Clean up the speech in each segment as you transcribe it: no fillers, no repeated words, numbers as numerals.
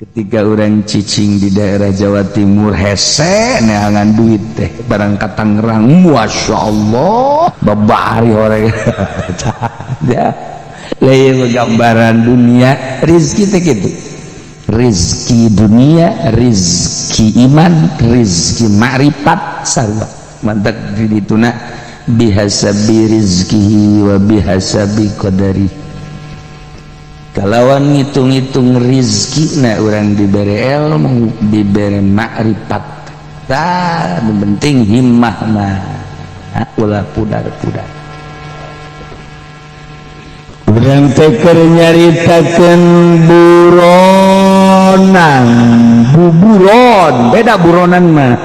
Ketika orang cicing di daerah Jawa Timur, hese neangan duit teh. Barang ka Tangerang, Masya Allah, babari orang ya. Lain gambaran dunia rizki teh gitu, rizki dunia, rizki iman, rizki ma'rifat sarua. Mantak di dituna bihasabi rizkihi wa bihasabi qadari, kalawan ngitung-ngitung rizki. Nah, orang diberi ilmu, diberi makrifat. Tah, penting himmah mah ulah pudar-pudar. Urang teh keur nyaritakeun buronan, buburon, beda buronan mah.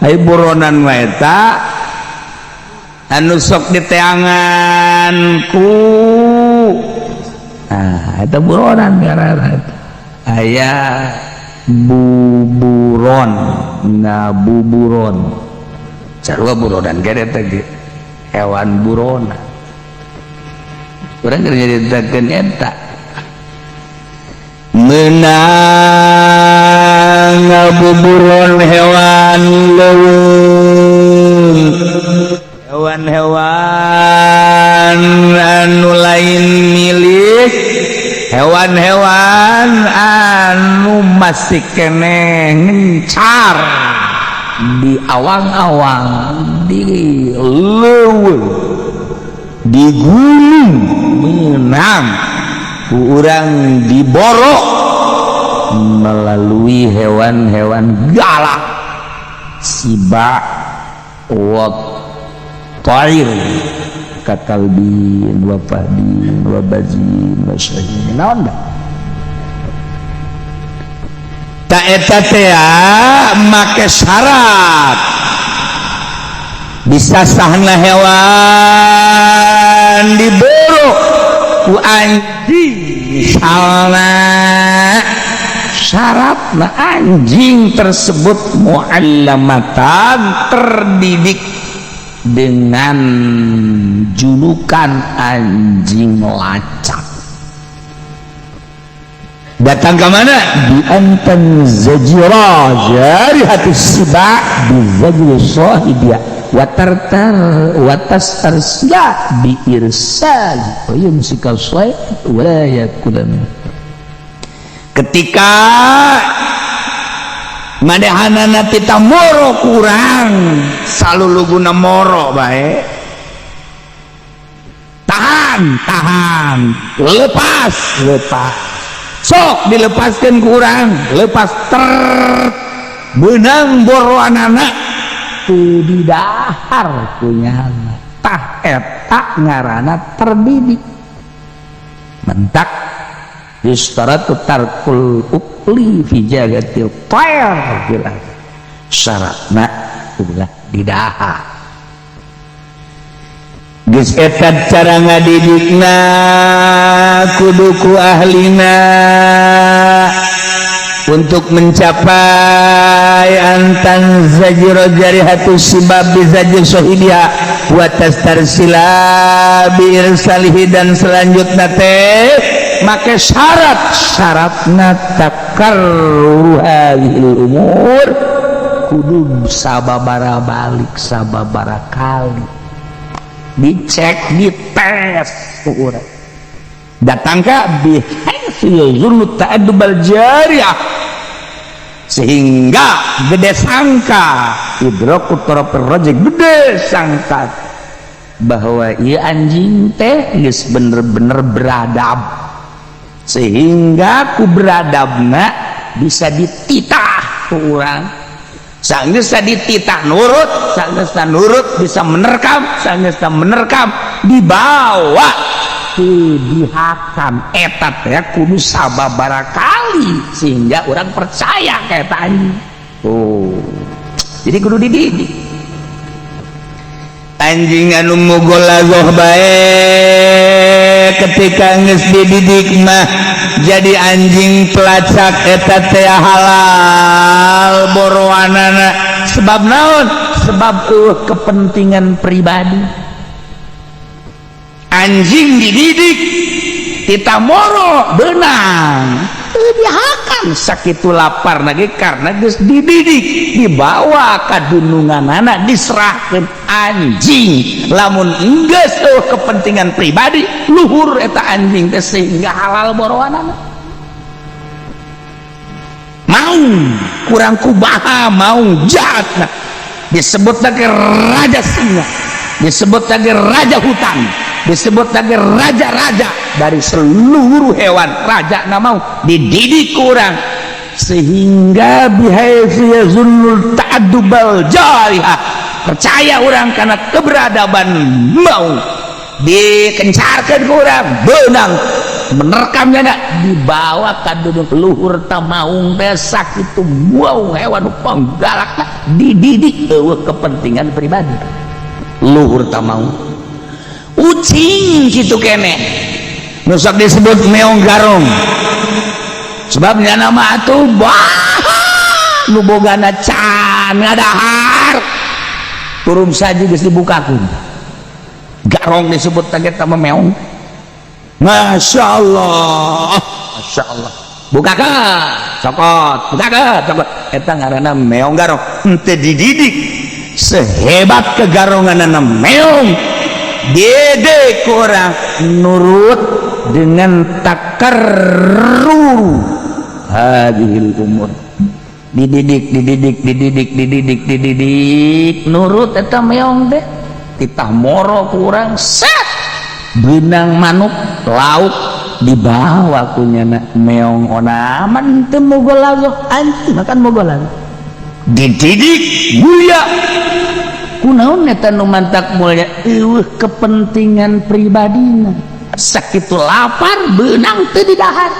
Ai buronan mah eta anu sok diteangan ku. Nah, eta buronan ngaranna. Aya buburon, nah, buburon. Sarua buronan ge eta ge hewan buronan. Urang keur nyaritakeun eta menang ngabuburon hewan leuweung, hewan-hewan anu lain milik, hewan-hewan anu masih keneh ngencar di awang-awang, di leuweung, di gunung, menang ku urang diborok melalui hewan-hewan galak, siba wa tair, kakalbin wa fahdin wa bazin wa syahin, naon dah. Tak eta teh make syarat bisa sahna hewan diburu ku anjing. Misalna syaratna anjing tersebut muallamatan, terdidik dengan julukan anjing lacak. Datang ke mana? Bi antan zajira jarihatu siba bi zajri sahibiya wa tartar wa tastarsila bi irsal wa yumsika sayd wa la yakula. Ketika manehanana tita moro, kurang saluluguna moro bae, tahan, tahan, lepas, lepas, sok dilepaskan, kurang lepas ter benang boroanana teu didahar kunyana. Tah, eta ngaranna terdidik. Mentak yustaratu tarkul ukli fi jagatil tayr, jelas syaratna ulah didahar. Geus eta cara ngadidikna kudu ku ahlina untuk mencapai antan zajiro jarihatu sibab bizajir sahibiha wa tastarsila bi irsalihi. Dan selanjutnya teh make syarat, syaratna takarru hadhil umur, kudu sababara balik, sababara kali dicek, dites ku urang. Datang ka bihaitsu yazunnu ta'addubal jariyah, sehingga gede sangka idraku tarafir rajih, gede sangka bahwa ieu anjing teh geus bener-bener beradab, sehingga ku beradabna bisa dititah ku urang. Sanggeus dititah nurut, sanggeus nurut bisa menerkam, sanggeus menerkam dibawa ke dihakam. Eta teh kudu sababara kali sehingga orang percaya kayak anjing. Oh, jadi kudu dididik anjing anu mugolazoh bae. Ketika geus dididik mah jadi anjing pelacak, eta teh halal boroanana. Sebab naon? Sebab kepentingan pribadi. Anjing dididik tita moro benang. Teu dihakan sakitu lapar lagi karena geus dididik dibawa ka dununganana diserahkeun anjing. Lamun geus eueuh kepentingan pribadi luhur eta anjing teh sehingga halal borowanana. Mau kurang kubaha mau jahat disebut lagi raja singa, disebut lagi raja hutan, disebut lagi raja-raja dari seluruh hewan. Raja nggak mau dididik kurang sehingga bihaitsu yazunnul ta'addubal jarihah, percaya orang karena keberadaban mau dikencarkan kurang benang menerkamnya nak dibawa ka duduk luhur tamaung teh sakitu mau hewan panggalak dididik eueuh kepentingan pribadi luhur tamaung. Ucing kitu keneh nu sok disebut meong garong sebabnya nama atuh bah nu bogana can ngadahar turun saja geus dibukakeun garong disebut teh eta mah meong. Masya Allah, Masya Allah, bukakeun cokot, bukakeun cokot eta ngaranna meong garong. Henteu dididik sehebat kegaronganana meong dede kurang nurut dengan takarrur hadhil umur, dididik dididik dididik dididik dididik nurut eta meong deh titah moro kurang set benang manuk lauk dibawa kunyana meong onaman teu mogolago anjing makan mogolago dididik mulia. Kunaon eta nu mantak mulia eueuh kepentingan pribadina sakitu lapar beunang teu didahar.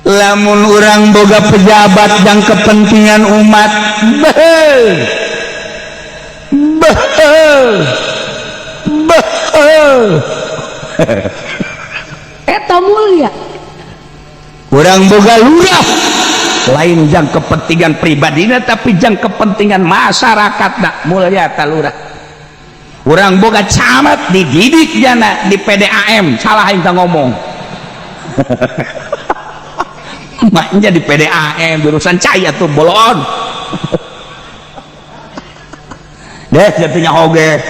Lamun urang boga pejabat jang kepentingan umat beuh beuh beuh eta mulia. Urang boga lurah lain jang kepentingan pribadina tapi jang kepentingan masyarakat nak mulia ta lurah. Urang boga camat dididik jana di PDAM salah aing teh ngomong maknya di PDAM jurusan cai atuh bolon deh jatuhnya hoge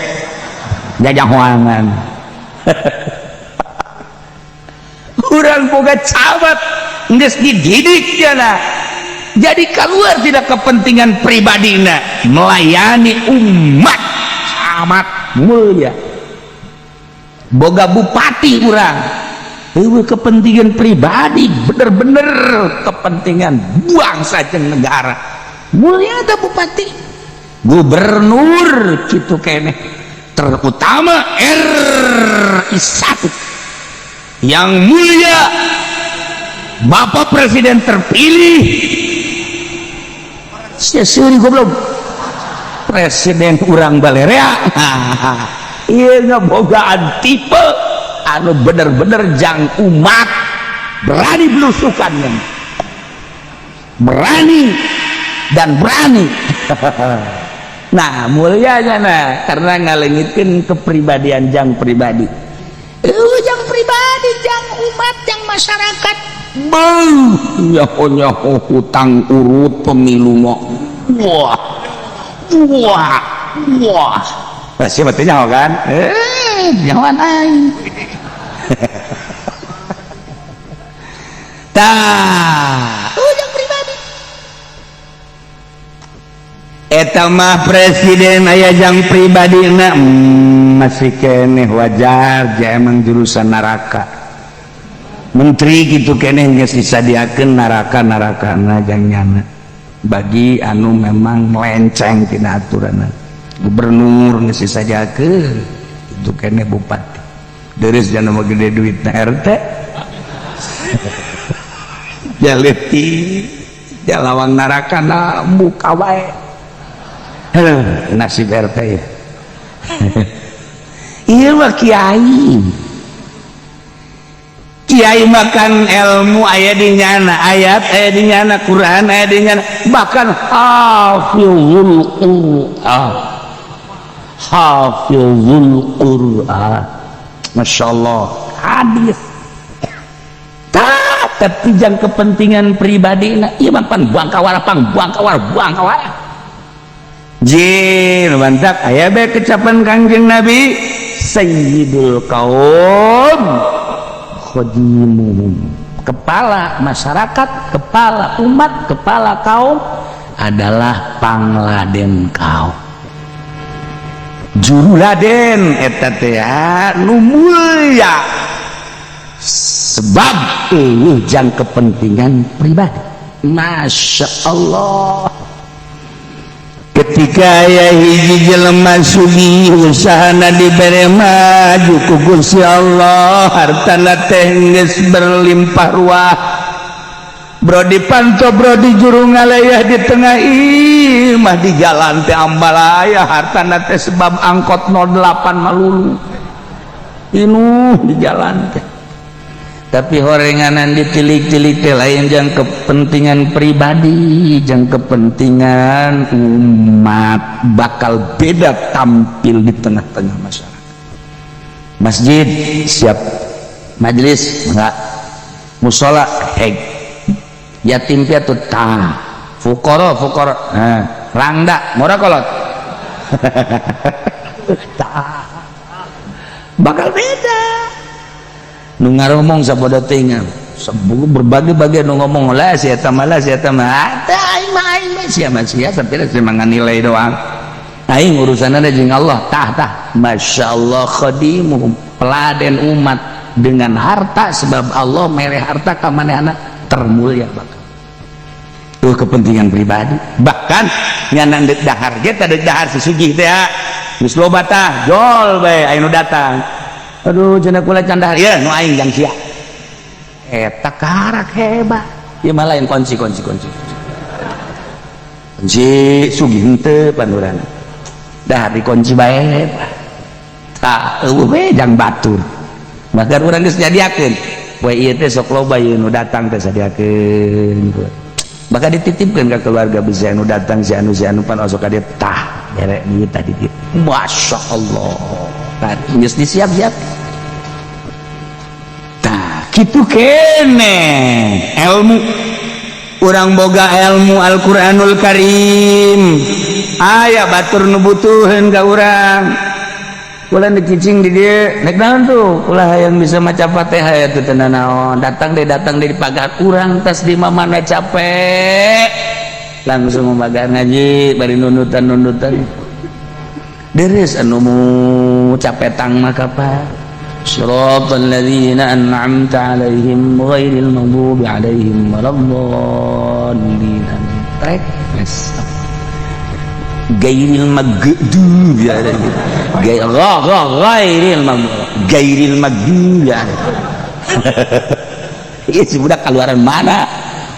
jajahoangan. Urang boga camat geus dididik jana jadi keluar tidak kepentingan pribadina melayani umat amat mulia. Boga bupati urang eueuh kepentingan pribadi bener-bener kepentingan bangsa jeung negara mulia teh bupati gubernur kitu keneh terutama RI 1 yang mulia Bapak Presiden terpilih sia seuri goblok presiden urang balerea ieu ngabogaan tipe anu bener-bener jang umat berani belusukan berani dan berani. Nah mulianya nah karena ngalengitkeun kepribadian jang pribadi jang pribadi jang umat jang masyarakat. Beuh nyaho-nyaho hutang urut pemilu mah wah wah wah pasti berarti nyaho kan nyahoan aing. Tah jang pribadi eta mah presiden aya jang pribadina masih keneh wajar ja emang jurusan neraka menteri gitu keneh geus disadiakeun neraka-nerakana jang nyana bagi anu memang melenceng tina aturan gubernur geus disadiakeun itu keneh bupati deureuh jana mah gede duitna RT jaleuti jalawang narakana buka wae nasib RT ya. Ieu mah kiai kiai makan ilmu aya di nyana ayat aya di nyana Quran aya di nyana bahkan hafizul Quran hafizul Quran Masya Allah hadis. Tapi jang kepentingan pribadi na ieu mah pan buang kawara pang buang kawara buang kawara. Jin mantak aya bae kecapan Kangjeng Nabi sayyidul kaum khadimuhum, kepala masyarakat, kepala umat, kepala kaum adalah pangladen kaum, juru laden eta teh nu mulia sebab eueuh jang kepentingan pribadi. Masya Allah, ketika aya hiji jelema sugih usahana dibere maju ku Gusti Allah, hartana teh geus berlimpah ruah, bro di panto, bro di juru ngalayah, di tengah imah, di jalan teh ambalaya hartana teh sebab angkot 08 malulu pinuh di jalan teh. Tapi horenganan ditilik-tilik teh lain jang kepentingan pribadi, jang kepentingan umat, bakal beda tampil di tengah-tengah masyarakat. Masjid siap, majelis enggak, musola heg, yatim piatu tah, fukara fukara, nah, rangda mora kolot tah, bakal beda. Nu ngaromong sabodo teuing berbagai-bagai nu ngomong lah si eta mah lah si eta mah teh aing mah aing mah sia mah sia sampai cuma nganilai doang, aing urusanna jeung Allah tah tah. Masya Allah, khadimuhum, peladen umat dengan harta sebab Allah mere harta ka manehna termulia bakal tuh kepentingan pribadi. Bahkan nyanan deuk dahar ge teh deuk dahar si sugih teh geus loba tah jol bae aya nu datang, aduh cenah kula can dahar ieu nu aing jang sia eta karak hebat ieu mah lain kunci kunci kunci kunci sugih henteu panurana dahar dikunci bae tah eueuh we jang batur. Bahkan urang geus nyadiakeun poe ieu teh sok loba ieu nu datang teh sadiakeun, bahkan dititipkeun ka keluarga bisa nu datang si anu pan osok ka dieu tah bere duit tadi dieu. Masya Allah, geus disiap-siap tah kitu kene ilmu urang boga ilmu Al-Qur'anul Karim aya batur nu butuheun ka urang. Kula dicicing di dieu nek naon tuh ulah hayang bisa maca Fatihah ya teu naon, datang deh di pagar urang tas di mamana capek langsung memagar ngaji bari nundutan-nundutan deres anu mu capetang maka apa siratal ladzina an'amta alaihim ghairil maghdubi alaihim waladdallin trek gairil maghdubi alaihim gairil maghdubi gairil maghdubi alaihim. Ieu si budak keluaran mana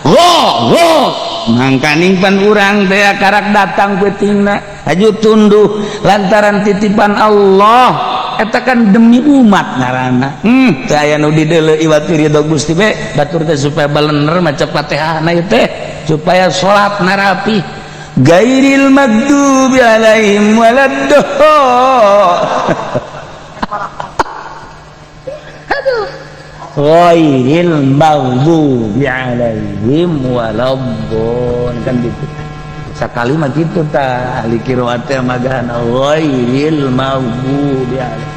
go go mangkaning pan urang teh karak datang peutingna haju tunduh lantaran titipan Allah eta kan demi umat ngaranna. Teu aya nu dideuleu iwat ridho Gusti be batur teh supaya balener maca Fatihah na ieu teh supaya salatna rapi gairil maghdubi alaihim waladdallin. Aduh, ghairil maghdubi alaihim waladdallin kan gitu. Sakali mah kitu tah ahli qiraat teh magahan ghairil maghdubi alaihim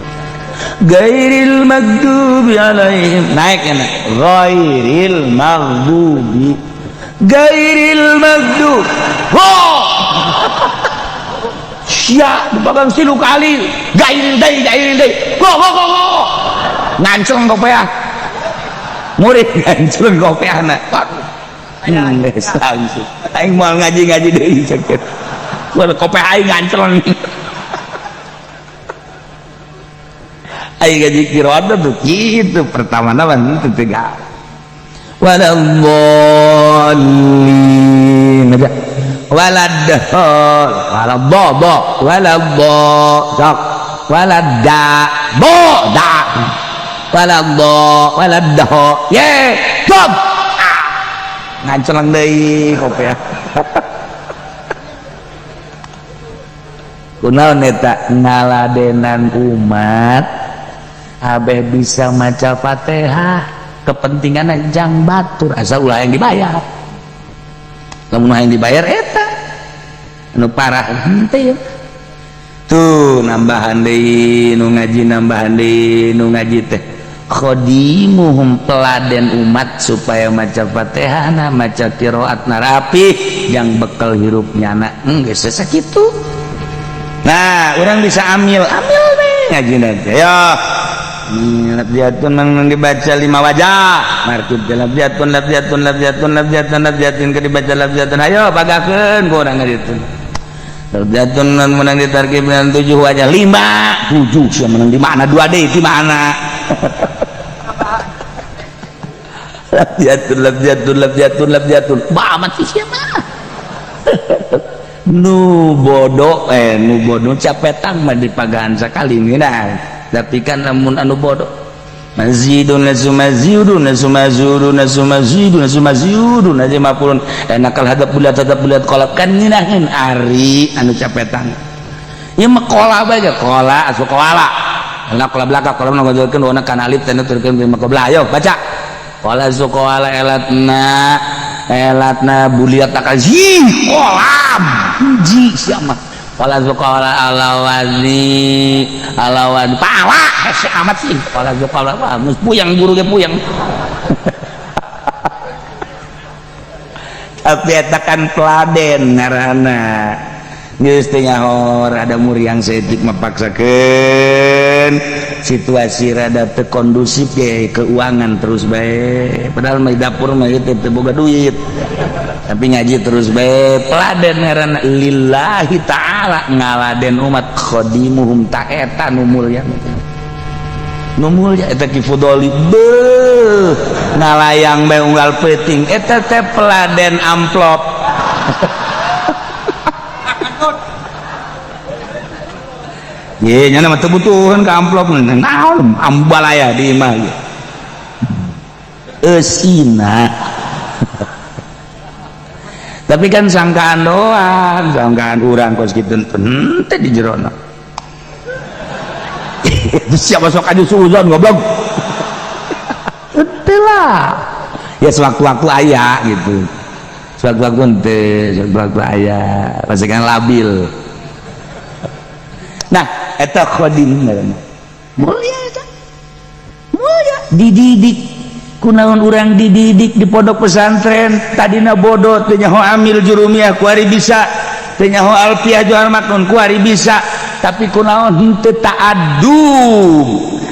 gairil maghdubi alaihim naik ya ghairil maghdubi gairil maghdubi ho sia dipegang silu kali gairil deui go go go go ngancleng kopeah murid ngancleng kopeahna geus langsung aing moal ngaji-ngaji deui cek kopeah aing ngancleng aing ngaji qiraat tuh kitu pertamana mah teu teu waladdallin waladdall waladdo waladdo sok waladda bo da waladdo waladdo ye top ngancleng deui kopeah kunaon eta ngaladenan umat abeh bisa maca Fatihah. Kepentingan jang batur asal ulah yang dibayar. Lamun yang dibayar eta anu parah henteu. Tuh nambahan deui nu ngaji, nambahan deui nu ngaji teh khodimuhum, peladen umat supaya maca Fatihahna, maca qiraatna rapi, yang bekal hirup nyana geus sakitu. Nah, urang bisa amil amil deh ngaji nanti ya. Labjatun nang dibaca lima wajah markib labjatun labjatun labjatun labjatun labjatun ke dibaca labjatun, ayo pagakeun ku urang ngaji. Labjatun nang menang ditarkib dengan tujuh wajah, lima tujuh sia menang di mana, dua deui di mana. Labjatun labjatun labjatun labjatun amat sih sia mah. Nu bodoh nu bodoh capetang mah dipagahan sakali ngeunah. Tapi kan lamun anu bodoh mazidun lazumazidun lazumazudun lazumazidun lazumazidun lazumapun enakal hadap bulat hadap bulat kolab kan ngeunaheun ari anu capetang ieu mah kola bae ge kola asu koala enak kola belaka kola nu ngajolkeun wana kana alif teh nuturkeun bima qabla. Ayo baca kola su koala elatna elatna buliat takazi kolam ji sia mah. Kala zuqala alawazi alawan pala hese amat sih. Kala zuqala wah geus puyang guru ge puyang. Tapi eta kan peladen ngaranna. Geus teu nyahor ada muriang saeutik mapaksakeun situasi rada teu kondusif ge keuangan terus bae. Padahal mah di dapur mah ieu teu boga duit. Tapi ngaji terus bae peladen ngaranna lillahi ta'ala ngaladen umat khodimuhum ta eta nu mulya. Nu mulya eta Ki Fudoli beuh ngalayang bae unggal peuting eta teh peladen amplop. Ye nya mah teu butuheun ka amplop naon ambalaya di imah ge. Eusina. Tapi kan sangkaan doang, sangkaan urang kos kitu henteu di jerona. Siapa sok aju suuzon goblok. Henteu lah. Ya sewaktu-waktu aya gitu. Sewaktu-waktu henteu, sewaktu-waktu aya, pasti kan labil. Nah, eta khodim ngaranna. Mulia eta. Mulia dididik. Kunaon urang dididik di pondok pesantren tadina bodoh teu nyaho amil jurumiyah kuari bisa, teu nyaho alfiah johar maknun kuari bisa, tapi kunaon henteu ta'adub,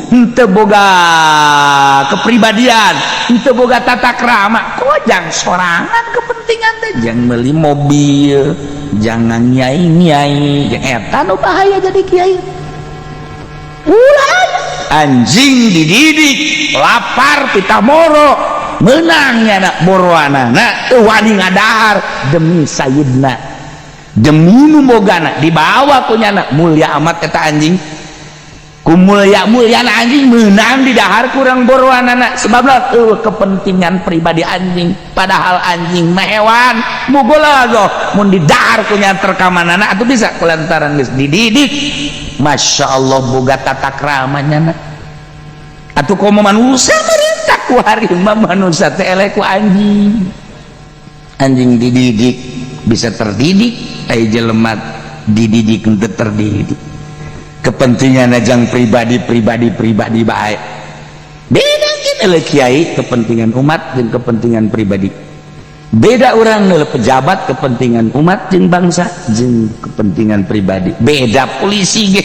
henteu boga kepribadian, henteu boga tata krama, kojang sorangan kepentingan teh jang meuli mobil, jangan nyai-nyai, eta nu bahaya jadi kiai. Ulah anjing dididik lapar pita moro menang nyana boroanana teu wani ngadahar demi sayidna demi nu bogana dibawa ku nyana mulia amat eta anjing ku mulia-muliana anjing menang didahar kurang boroanana sebabna eueuh kepentingan pribadi anjing padahal anjing mah hewan mugolazo mun didahar ku nyana terkamanana atuh bisa kulantaran geus dididik. Masya Allah boga tata kramanya atuh komo manusia merintah ku harimau manusia teh eleh ku anjing. Anjing dididik bisa terdidik, ai jelema dididik henteu terdidik. Kepentingan jang pribadi pribadi pribadi bae. Beda kan eleh kiai kepentingan umat jeung kepentingan pribadi. Beda orang nilai pejabat kepentingan umat jeung bangsa jeung kepentingan pribadi. Beda polisi ge.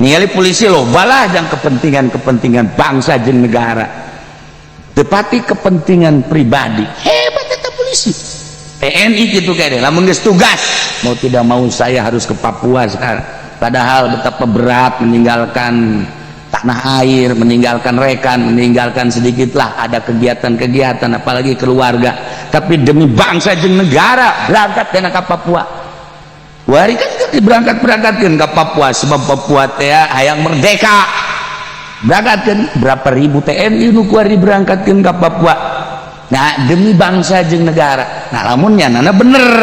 Ningali polisi loba lah jang kepentingan-kepentingan bangsa jeung negara. Tepati kepentingan pribadi. Hebat eta polisi. TNI gitu kayaknya. Lamun geus tugas, mau tidak mau saya harus ke Papua sekarang. Padahal betapa berat meninggalkan tanah air, meninggalkan rekan, meninggalkan sedikitlah ada kegiatan-kegiatan apalagi keluarga. Tapi demi bangsa jeung negara berangkat dana ka Papua. Wari kan diberangkat-berangkatkeun ka Papua sebab Papua teh hayang merdeka. Berangkatkeun berapa ribu TNI nu kuari diberangkatkeun ka Papua. Nah, demi bangsa jeung negara. Nah, lamun nyanana bener.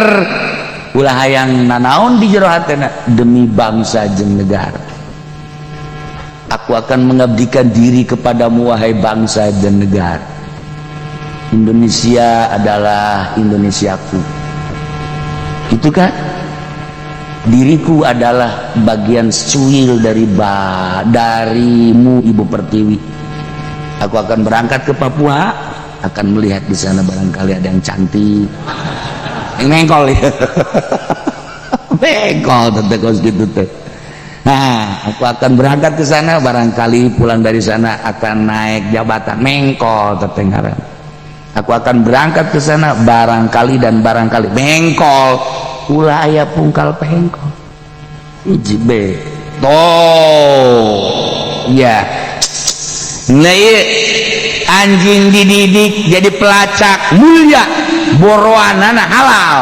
Ulah hayang nanaon di jero hatena demi bangsa jeung negara. Aku akan mengabdikan diri kepadamu wahai bangsa dan negara. Indonesia adalah Indonesiaku. Itu kan diriku adalah bagian secuil darimu, Ibu Pertiwi. Aku akan berangkat ke Papua, akan melihat di sana barangkali ada yang cantik. Yang mengkol ya, mengkol teteh kos gitu teh. Nah, aku akan berangkat ke sana, barangkali pulang dari sana akan naik jabatan. Mengkol teteh ngaran. Aku akan berangkat ke sana barangkali dan barangkali, mengkol. Ulah aya pungkal pengkol. Hiji B toh ya. Nah, iya, anjing dididik jadi pelacak mulia, boroanana halal.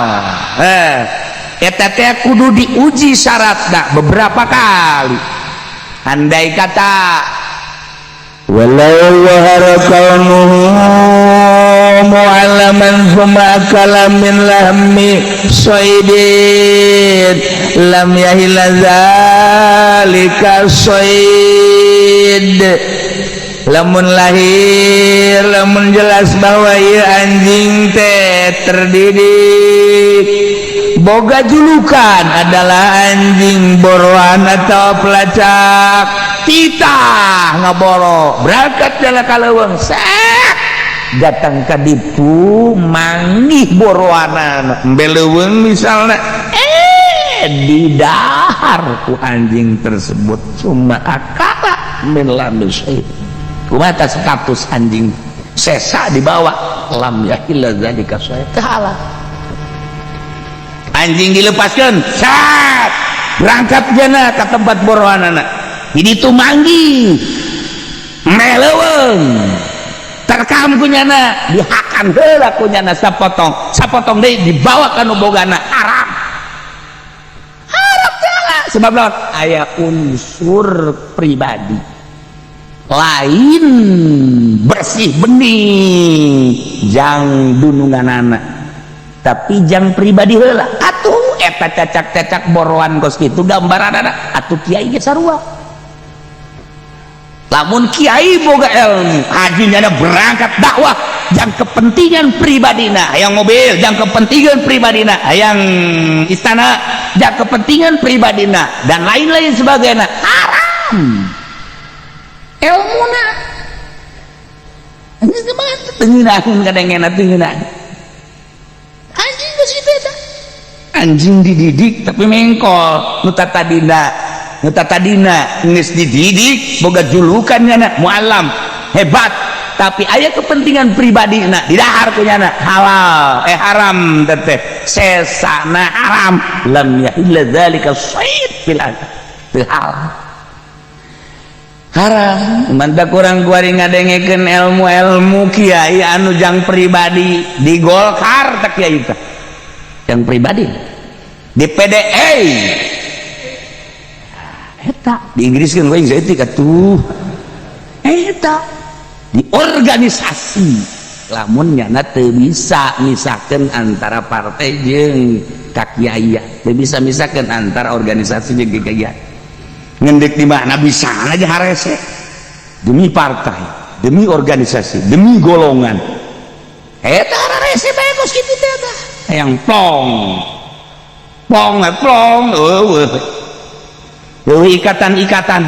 Eta teh kudu diuji syaratna beberapa kali. Andai kata ولو ظهر كونه معلما ثم أكل من لحم صيد لم يحل ذلك الصيد. Lamun lahir, lamun jelas bahwa ieu anjing teh terdidik, boga julukan adalah anjing boroan atau pelacak, titah ngaboro, berangkat jalan ka leuweung, sak datang ka ditu manggih boroanan embe leuweung misalnya, didahar ku anjing tersebut, ثم أكل من لحم الصيد, kumaha status anjing sesa dibawa? لم يحل ذلك الصيد, halal. Anjing dilepaskan, saat berangkat jana ke tempat boroanana, ini tuh manggih meleweng, terkam kunyana, dihakan heula kunyana sapotong sapotong deui, dibawa ka nu bogana, haram, haram jalan. Sebab naon? Aya unsur pribadi, lain bersih bening jang dununganana, tapi jang pribadi heula. Atuh eta cacak-cacak boroan kos kitu gambaranana. Atuh kiai ge sarua. Lamun kiai boga ilmu hajinya, berangkat dakwah jang kepentingan pribadina, hayang mobil, jang kepentingan pribadina, hayang istana, jang kepentingan pribadina, dan lain-lain sebagainya, haram ilmuna. Anjing kumaha teu ngeunaheun, kadangena teu ngeunaheun anjing geus kitu. Eta anjing dididik tapi mengkol. Nu tatadina geus dididik, boga julukan nyana muallam hebat, tapi aya kepentingan pribadi na, didahar ku nyana, halal, eh, haram teteh, sesana haram. لم يحل ذلك الصيد fil teu halal, haram. Mantap, kurang kuari ngadengekeun ilmu-ilmu kiai anu jang pribadi. Di Golkar tak kiai teh yang pribadi, di PDI eta di Inggris kan gue saeutik atuh, eta di organisasi. Lamun nyana teu bisa misahkeun antara partai jeung kakiaian, teu bisa misahkeun antara organisasi jeung kakiaian, ngendek di mana bisa aja harese demi partai, demi organisasi, demi golongan, eta harese bae kos kitu teh. Eta yang plong plong eh, plong, eueuh eueuh ikatan-ikatan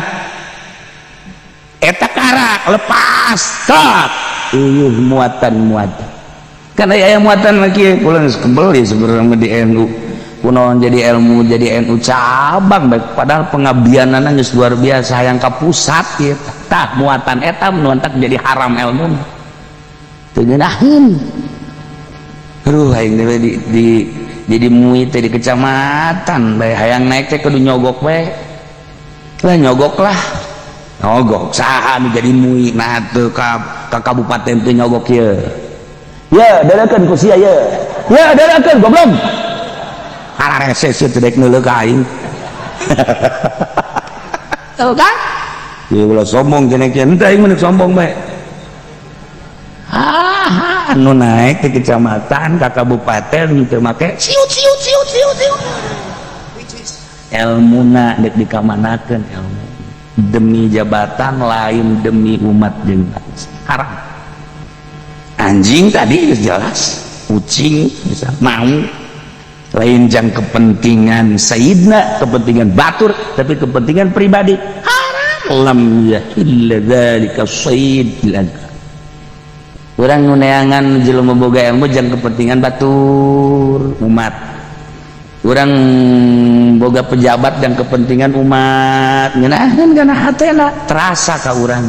eta karak lepas tak eueuh muatan-muatan. Karena aya muatan lagi pulang kembali sebenarnya di NU kunaon jadi ilmu jadi NU cabang baik, padahal pengabdianana geus luar biasa yang ka pusat ieu. Tah, muatan eta nu jadi haram ilmu, teu ngeunaheun. Aduh, aing teh di jadi MUI teh di kecamatan bae, hayang naik teh kudu nyogok bae lah. Nyogok lah, nyogok saha nu jadi MUI? Nah, teu ka kabupaten teu nyogok ye ya, dadakeun ku sia ye ya, dadakeun goblok, hararese sieun teu dek neuleuh ka aing. Tahu kan ya, ulah sombong cenah kieu, henteu, aing mah sombong bae. Ah, anu naik ke kecamatan ke kabupaten teu make siut siut siut siut siut ilmuna, dek dikamanakeun ilmu demi jabatan, lain demi umat jeung bangsa, haram. Anjing tadi jelas, kucing bisa mau lain jang kepentingan sayyidna, kepentingan batur, tapi kepentingan pribadi haram. Lam yahilla dzalika sayyid bil adha. Urang nu neangan jelema boga ilmu jang kepentingan batur umat. Urang boga pejabat dan kepentingan umat ngeunaheun kana hatena terasa ka urang.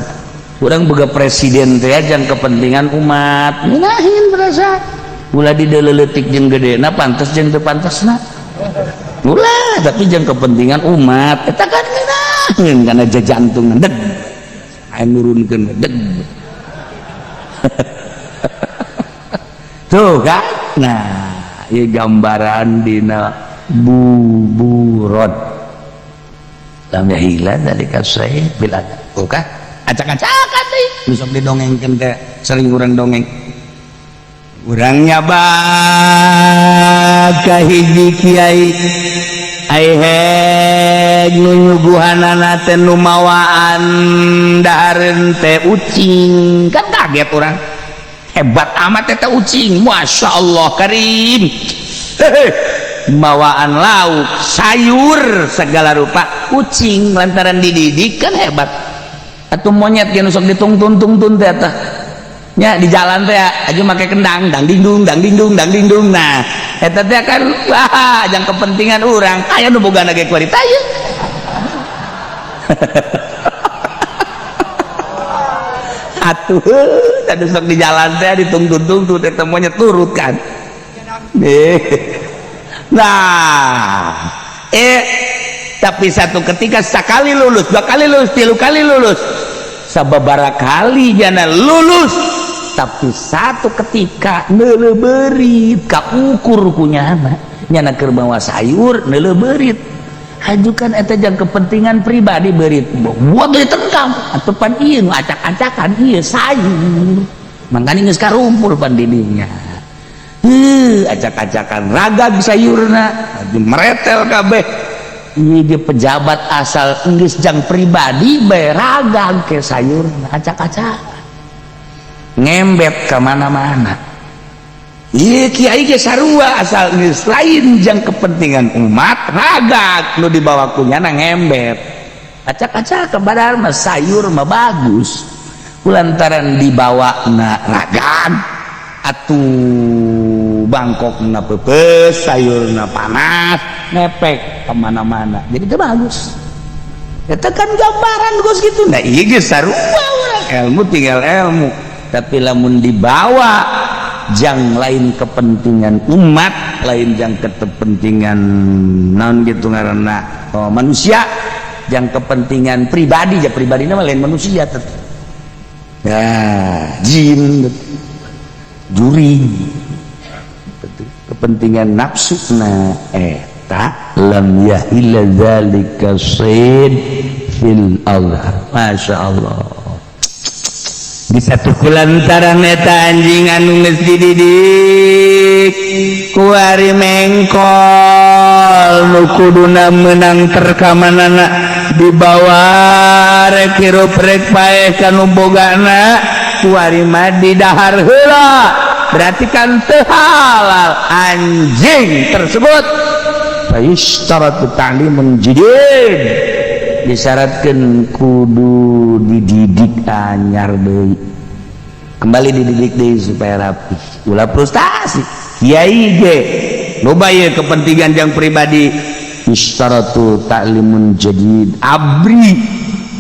Urang boga presiden teh jang kepentingan umat ngeunaheun terasa. Ulah dideleuletik jeung gedena pantes jeung teu pantesna. Ulah tapi jang kepentingan umat eta kan ngeunaheun kana jajantungan deg. Aya nurunkeun deg. Tuh kan? Nah, ieu gambaran dina buburot. Lam yahila dzalika syai' bil adab. Tuh kan? Acak-acakan deui. Nu sok didongengkeun teh sering urang dongeng. Urang nyabak ka hiji kiai ai heg nu nyuguhanana teh nu mawaan dahareun teh ucing. Kan kaget urang. Hebat amat teh ucing, Masya Allah karim. Hehe. Mawaan lauk, sayur segala rupa ucing lantaran dididik kan hebat. Atuh monyet ge nu sok ditungtun-tungtun teh tah. Nya di jalan teh aja make kendang, dang dingdung, dang dingdung, dang dingdung. Nah, eta teh kan wah jang kepentingan urang. Aya nu bogana ge kuari tah ieu. Atuh, tadi sok di jalan teh ditungtun-tungtun eta monyet turut kan. Nah, tapi satu ketika sekali lulus, dua kali lulus, tilu kali lulus, sababara kali jana lulus, tapi satu ketika neuleuh beurit kaukur ku nyana, nyana keur bawa sayur neuleuh beurit. Hajukan eta jang kepentingan pribadi beurit, buat ditengkam atuh pan ieu nu acak-acakan ieu sayur. Mangkana geus karumpul pan didinya. Heuh, acak-acakan ragag sayurna, meretel kabeh. Ieu ge pejabat asal geus jang pribadi bae ragag ke sayurna, acak-acakan. Ngembet ka mana-mana. Ieu kiai ge sarua asal geus lain jang kepentingan umat, ragag nu dibawa ku nyana ngembet. Acak-acakan padahal mah sayur mah bagus. Kulantaran dibawa na ragag atuh bangkok na pepes, sayur na panas, ngepek kemana-mana. Jadi itu bagus. Itu kan gambaran Gus gitu. Nah iya geus sarua urang. Ilmu tinggal ilmu. Tapi lamun dibawa jang lain kepentingan umat, lain jang kepentingan naon gitu ngaranna oh, manusia, jang kepentingan pribadi, ja pribadina mah lain manusia tetep. Ya, jin juring kepentingan nafsu na eta lam yahilla dzalika sayd fil Allah. Masya Allah. Di satu kulantaran eta anjing anu geus dididik kuari mengkol nu kuduna meunang terkamanana dibawa rek hirup rek paeh ka nu bogana kuari mah didahar heula, berarti kan teu halal anjing tersebut. Fayushtaratu ta'limun jadid, disyaratkeun kudu dididik anyar deui, kembali dididik deui supaya rapi, ulah frustasi. Kiai ge loba ieu kepentingan jang pribadi, Yushtaratu ta'limun jadid. Abri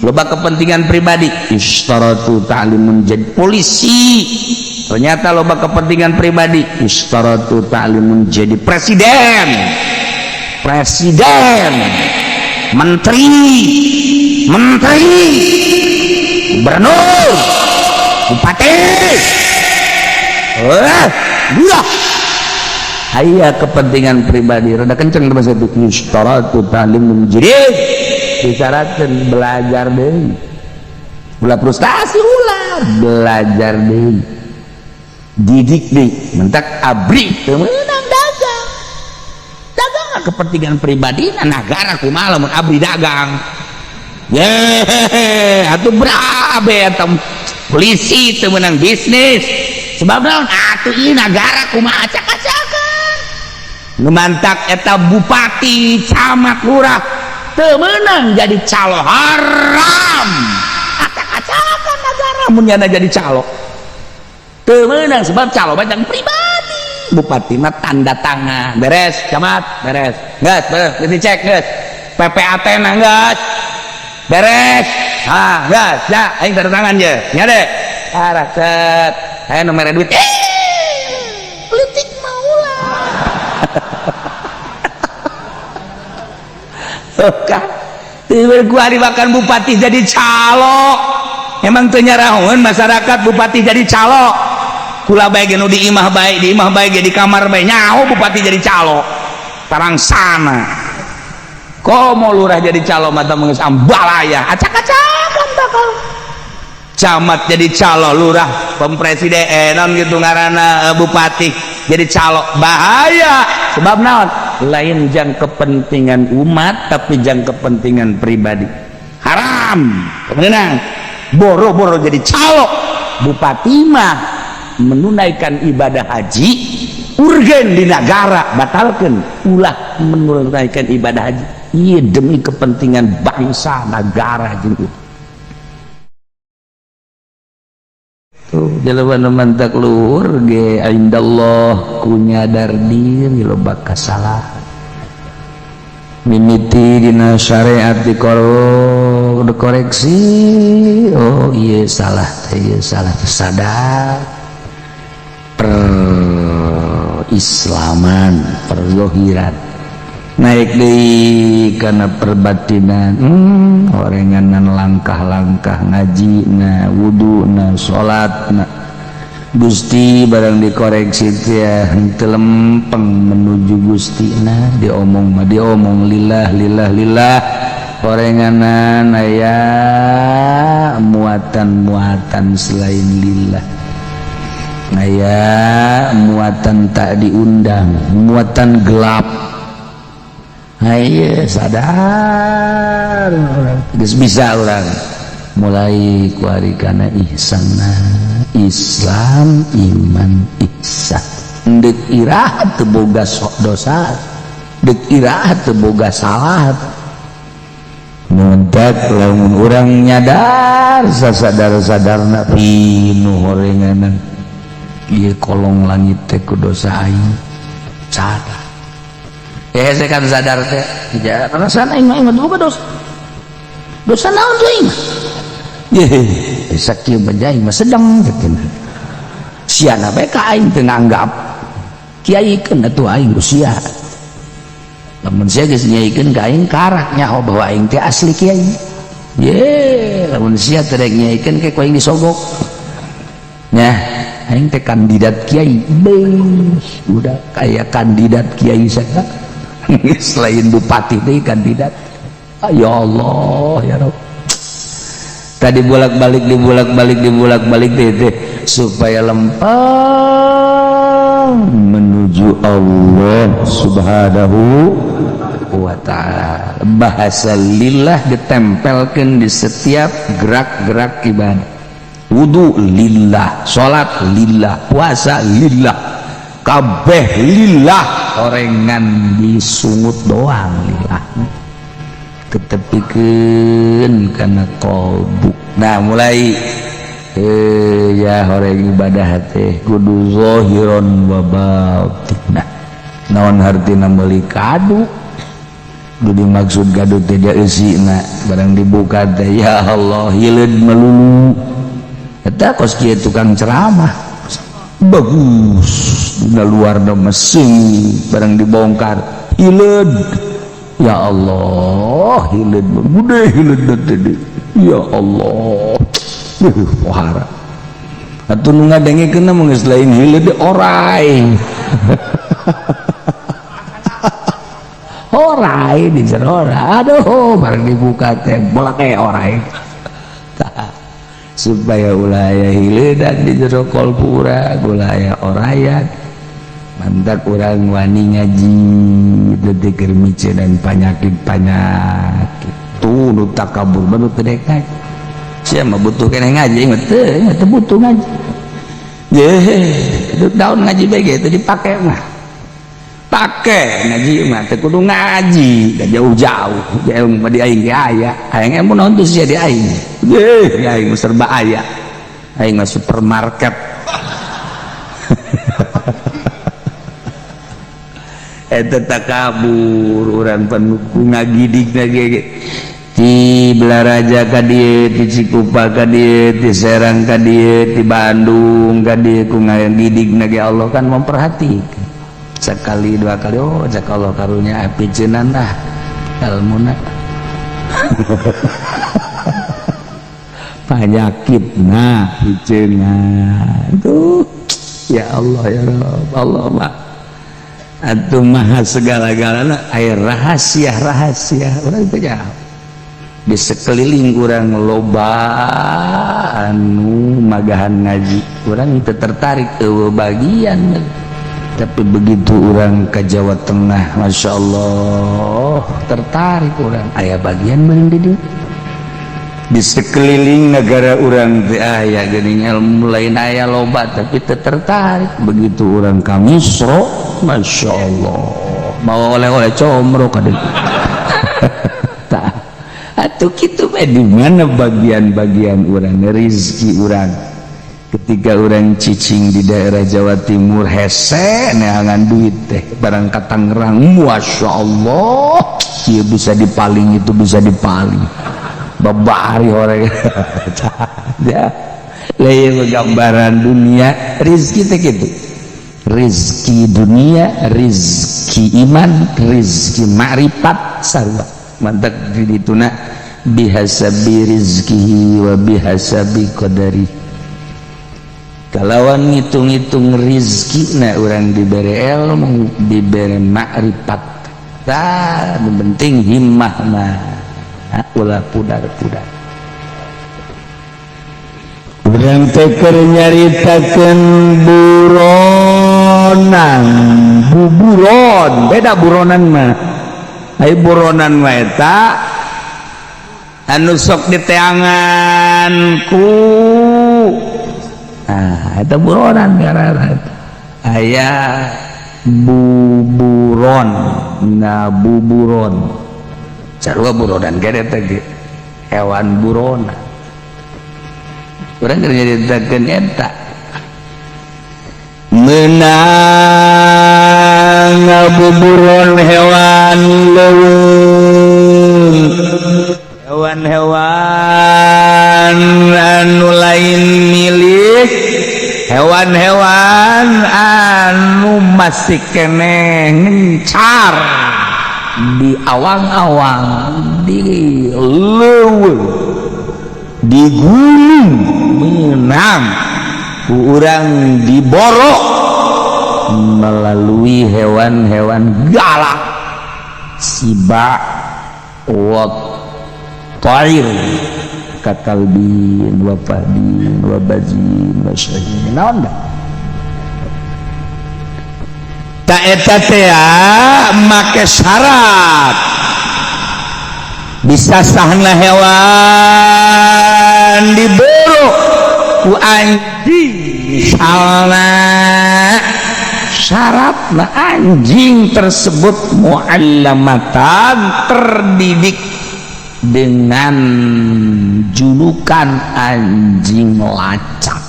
loba kepentingan pribadi, Yushtaratu ta'limun jadid. Polisi ternyata loba kepentingan pribadi, Yushtaratu ta'limun jadid. Presiden, presiden, menteri, menteri, gubernur, bupati, wah, aya kepentingan pribadi rada kenceng bahasa itu. Yushtaratu ta'limun jadid, disyaratkeun belajar deui, ulah frustasi, ulah belajar deui, didik deui, mentak abri teu meunang dagang. Dagang kepentingan pribadi nagara kumaha lamun abri dagang. Ye, atuh berabe eta polisi teu meunang bisnis, Sebab naon? Atuh ieu nagara kumaha acak-acakan. Nu mantak eta bupati, camat, lurah teu meunang jadi calo, haram. Acak-acakan nagara mun nyana jadi calo. Teu meunang sebab calo mah jang pribadi. Bupati mah tanda tangan, beres, camat, beres. Geus, beres, geus dicek geus. PPAT na geus. Beres. Ah, geus, ya, aing tanda tangan je. Nya de. Arah set. Aya nu mere duit. Leutik mah ulah. Oke. Teu gua dimakan bupati jadi calo. Emang teu nyarahoeun masyarakat bupati jadi calo. Kula bae ge nu di imah bae, di imah bae ge di kamar bae nyaho bupati jadi calo. Tarangsana. Komo lurah jadi calo mata geus ambalaya, acak-acakan bakal. Camat jadi calo, lurah, pempresiden, non gitu ngaranna bupati jadi calo, bahaya. Sebab naon? Lain jang kepentingan umat tapi jang kepentingan pribadi. Haram. Kemenang. Boro-boro jadi calo. Bupati mah menunaikan ibadah haji urgen di negara, batalkan ulah menunaikan ibadah haji. Iya demi kepentingan bangsa negara jeung itu. Tuh jelema mantak luhur ge indallah ku nyadar diri loba kasalahan. Mimiti dina syariat dikoreksi, oh iya salah teh, iya salah teh, sadar perislaman perzohiran naik deui kana perbatinan, orenganan langkah-langkah ngaji na wudu na salat na Gusti barang dikoreksi teh henteu lempeng menuju Gusti na diomong mah diomong lillah lillah lillah orenganan aya muatan-muatan selain lillah aya muatan tak diundang muatan gelap. Ayo sadar orang geus bisa orang mulai kuari kana ihsanna Islam iman ihsan deuk iraha teu boga dosa deuk iraha teu boga salah muntak lamun urang nyadar sasadar-sadarna pinuh horenganan ieu kolong langit teh ku dosa aing sadar. Saya kan sadar teh, ya perasaan aing mah boga dosa. Dosa naon teh aing mah? Ye, sakieu mah aing mah sedang kitu. Siana bae ka aing teu nganggap kiaikeun atuh aing ku sia. Lamun sia geus nyaikeun ka aing karak nyaho bahwa aing teh asli kiai. Ye, lamun sia teh rek nyaikeun ke ku aing disogok. Nya, aing teh kandidat kiai. Beuh, udah kayak kandidat kiai saya. Selain bupati teh kandidat. Ya Allah ya Rabb. Tadi bolak-balik dibolak-balik dibolak-balik teh supaya lempeng menuju Allah Subhanahu wa ta'ala. Bahasa lillah ditempelkan di setiap gerak-gerak ibadah. Wudu lillah, salat lillah, puasa lillah, kabeh lillah, orengan disungut doang lillah. Tetepikeun kana qalbu. Nah mulai ya horeng ibadah teh kudu zahiron wa batinah. Naon hartina meuli kadu? Du dimaksud kadu teh eusina barang dibuka teh ya Allah hileud melulu. Eta kos kieu tukang ceramah bagus dina luarna mesin barang dibongkar hileud ya Allah hileud gede hileud teh ya Allah pohara atuh nu ngadengekeun mah geus lain hileud orai orai di jero aduh barang dibuka teh bola teh orai. Supaya ulah aya hileudan di jero kolbu urang ulah aya orayan mantak urang wani ngaji detik keur miceun panyakit-panyakit tuh nu takabur mah nu teu dek ngaji. Sia mah butuh keneh ngaji mah teu butuh ngaji. Ye, daun ngaji bege itu dipake mah. Pake ngaji mah teu kudu ngaji da jauh-jauh. Ilmu mah di aing ge aya. Aing ilmu naon teu sia di aing. Ye, aing mah serba aya. Aing mah supermarket. Eta takabur urang pan ku ngagidigna ge. Ti Balaraja ka dieu, ti Cikupa ka dieu, ti Serang ka dieu, ti Bandung ka dieu ku ngagidigna ge Allah kan memperhatikan. Sekali dua kali oh cak Allah karunya picenan ah ilmuna. Panyakitna picenan. Tuh ya Allah ya Rabb, Allah mah atuh maha segala-galana aya rahasia-rahasia urang teh jauh. Di sekeliling urang loba anu magahan ngaji, urang teu tertarik eueuh bagian. Tapi begitu urang ke Jawa Tengah, Masya Allah tertarik urang, aya bagian meureun di dieu. Di sekeliling negara urang teh aya geuning ilmu lain aya loba tapi teu tertarik. Begitu urang ka Misro, Masya Allah mau oleh-oleh comro ka dieu. Tah atuh kitu bae di mana bagian-bagian urang rezeki urang. Ketika urang cicing di daerah Jawa Timur hese neangan duit teh barang ka Tangerang, Masya Allah ieu bisa dipaling itu bisa dipaling babari orang. Ya lain gambaran dunia rezeki teh kitu, rezeki dunia, rezeki iman, rezeki makrifat sarua mantak di dituna bihasabi rizkihi wa bihasabi qadari. Kalawan ngitung-ngitung rizki na urang dibere ilmu, dibere makrifat. Tah nu penting himmah mah ulah pudar-pudar. Urang teh keur nyaritakeun buronan, buburon, beda buronan mah. Ai buronan mah eta anu sok diteangan ku nah eta buronan ngaranna. Aya buburon, nah buburon sarua buronan ge eta ge hewan buronan. Urang keur nyaritakeun eta meunang ngabuburon hewan leuweung, hewan-hewan anu lain milik, hewan-hewan anu masih keneh ngencar di awang-awang, di leuweung, di gunung meunang ku urang diborok melalui hewan-hewan galak siba wa ta'ir kakalbin wa fahdin wa bazin wa syahin. Naon da ta eta teh make syarat bisa sahna hewan diburu ku anjing misalna syaratna anjing tersebut muallamatan terdidik dengan julukan anjing lacak.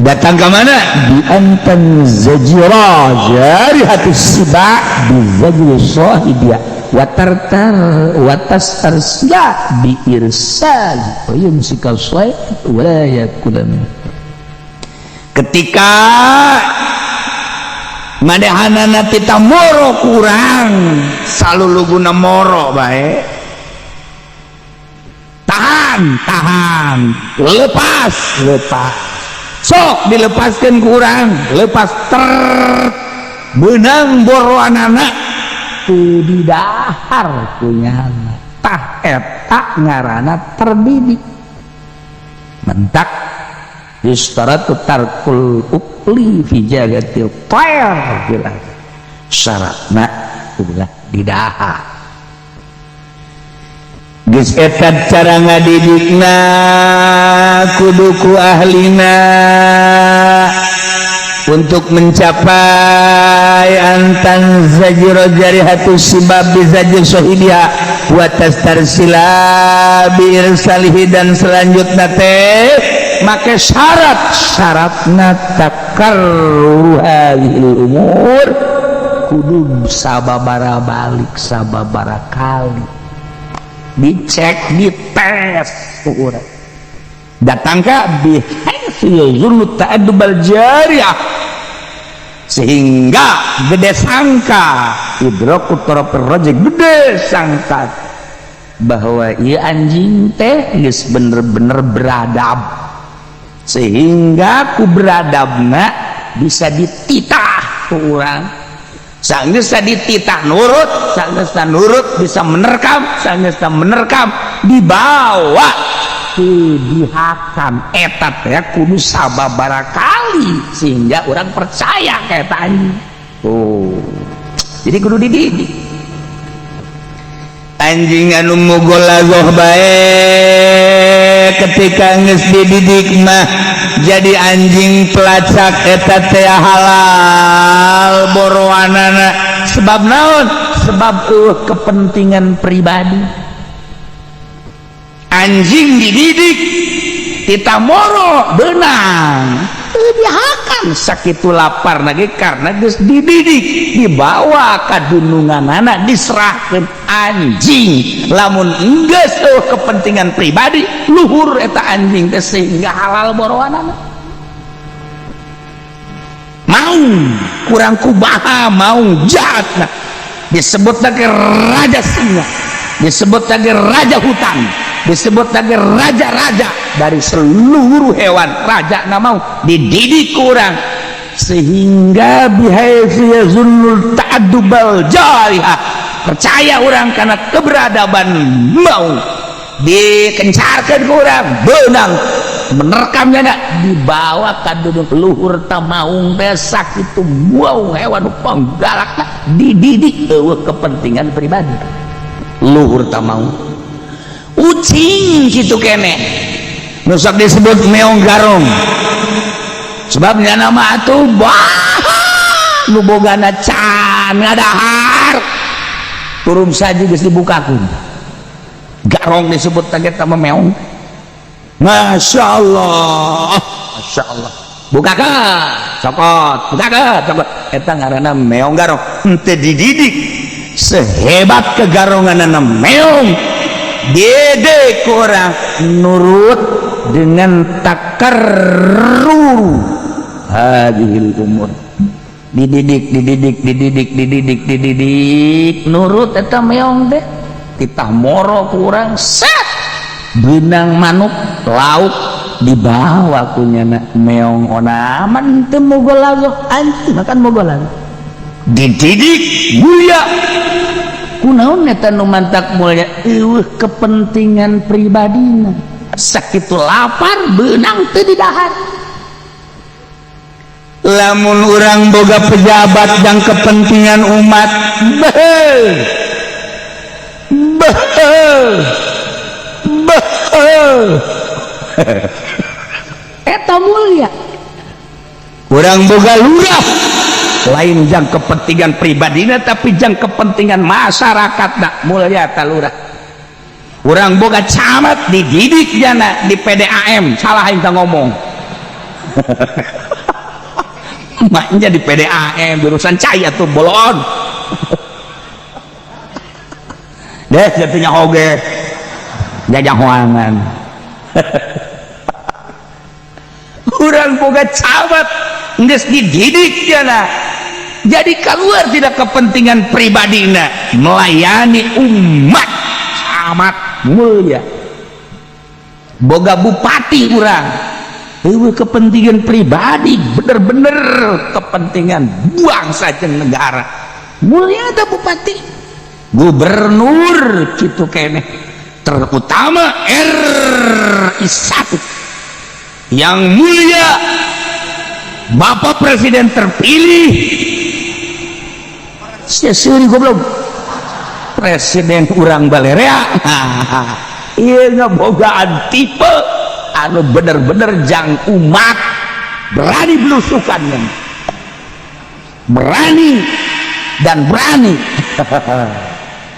Datang ke mana? Bi antan zajira jarihatu siba bi zajri sahibiya wa tartar wa tastarsila bi irsal wa yumsika sayd wa la yakula min. Ketika manehanana tita moro kurang saluluguna moro bae, tahan tahan, lepas lepas, sok dilepaskan kurang lepas ter benang boroanana teu didahar kunyana tah eta ngaranna terdidik. Mentak yustaratu tarkul ukli fi jagatil tayr jelas syaratna ulah didahar. Geus eta cara ngadidikna kudu ku ahlina untuk mencapai antan zajiro jarihatu sibab bizajir sohibiha wa tastarsila bi irsalihi dan selanjutnya teh make syarat syaratna takarruru hadhil umur kudu sababara balik sababara kali dicek dites ku urang datang ka bihaitsu yazunnu ta'addubal jariyah sehingga gede sangka idraku tarafir rajih gede sangka bahwa ieu anjing teh geus bener-bener beradab sehingga ku beradabna bisa dititah ku urang sanggeus dititah nurut sanggeus nurut bisa menerkam sanggeus menerkam dibawa ke dihakam eta teh kudu sababaraha kali sehingga orang percaya ka eta anjing. Oh, jadi kudu dididik anjing anu mugolazoh bae ketika geus dididik mah jadi anjing pelacak eta teh halal borowanana sebab naon sebab kepentingan pribadi anjing dididik tita moro benang dihakan sakitu lapar lagi karena geus dididik dibawa ka dununganana diserahkeun anjing lamun geus kepentingan pribadi luhur eta anjing teh sehingga halal borowanana mau kurang kubaha mau jahat nah disebut lagi raja singa disebut lagi raja hutan disebut lagi raja-raja dari seluruh hewan raja nggak mau dididik kurang sehingga bihaitsu yazunnul ta'addubal jarihah percaya orang karena keberadaban mau dikencarkan kurang benang menerkamnya nak dibawa ka duduk luhur tamaung teh sakitu mau hewan panggalakna dididik eueuh kepentingan pribadi luhur tamaung ucing kitu kene nu sok disebut meong garong sebabnya nama atuh bah nu bogana can ngadahar turun saja geus dibukakeun garong disebut teh eta mah meong. Masya Allah, Masya Allah, bukakeun cokot, bukakeun cokot eta ngaranna meong garong henteu dididik sehebat kegaronganana meong dede kurang nurut dengan takarruru hadhil umur dididik dididik dididik dididik dididik nurut eta meong teh titah moro kurang set benang manuk lauk dibawa ku nyana meong onaman teu mogolagoh anjing makan mogolagoh dididik mulia kunaon eta nu mantak mulia eueuh kepentingan pribadina sakitu lapar beunang teu didahar lamun urang boga pejabat dan kepentingan umat beuh beuh beuh eta mulia urang boga lurah lain jang kepentingan pribadina tapi jang kepentingan masyarakat nak mulia ta lurah urang boga camat dididik jana di PDAM salah aing teh ngomong maknya di PDAM jurusan cai atuh bolon deh jatuhnya oge jajang hoangan urang boga camat geus dididik jana jadi keluar tidak kepentingan pribadina melayani umat amat mulia boga bupati urang eueuh kepentingan pribadi bener-bener kepentingan bangsa jeung negara mulia teh bupati gubernur kitu keneh terutama RI 1 yang mulia Bapak Presiden terpilih. Sia seuri goblok. Presiden urang balerea. Ieu ngabogaan tipe anu bener-bener jang umat, berani belusukan, berani dan berani.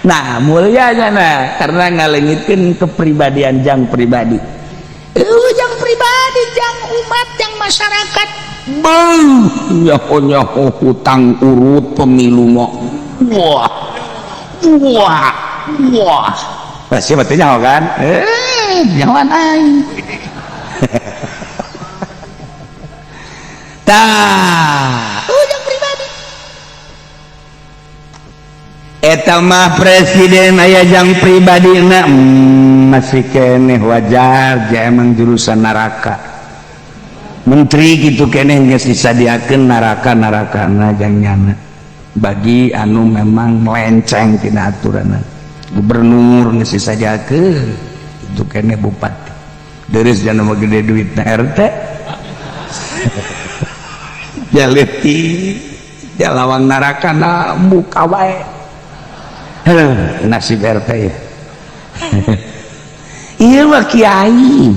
Nah, mulianya, nah, karena ngalengitkeun kepribadian jang pribadi. Jang pribadi, jang umat, jang masyarakat. Beuh, nyaho nyaho hutang urut pemilu mah. Wah, wah, wah. Pasti berarti nyaho kan? Nyawan aing. Tah, jang pribadi. Eta mah presiden aya jang pribadi na, masih keneh wajar, ja emang jurusan neraka. Menteri gitu keneh geus disadiakeun neraka-nerakana jang nyana. Bagi anu memang melenceng tina aturan. Gubernur geus disadiakeun itu keneh bupati. Deres jana mah gede duitna RT. Jaleti jalawang neraka na buka wae. Nasib RT ya. Ieu mah kiai.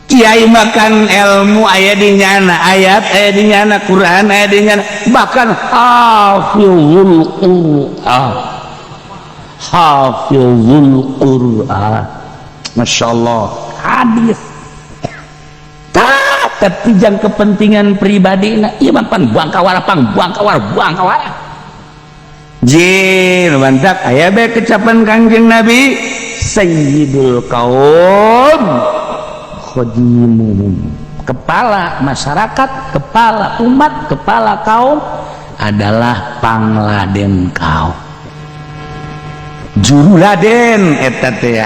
Kiai makan ilmu aya di nyana, ayat aya di nyana, Quran aya di nyana, bahkan hafizul Quran. Hafizul Quran. Masya Allah, hadis. Tah, tapi jang kepentingan pribadi na, ieu mah pan buang kawara, pang buang kawara, buang kawara. Jin mantak aya bae kecapan Kangjeng Nabi Sayyidul Kaum khodimuhum, kepala masyarakat, kepala umat, kepala kaum adalah pangladen kaum, juru laden eta teh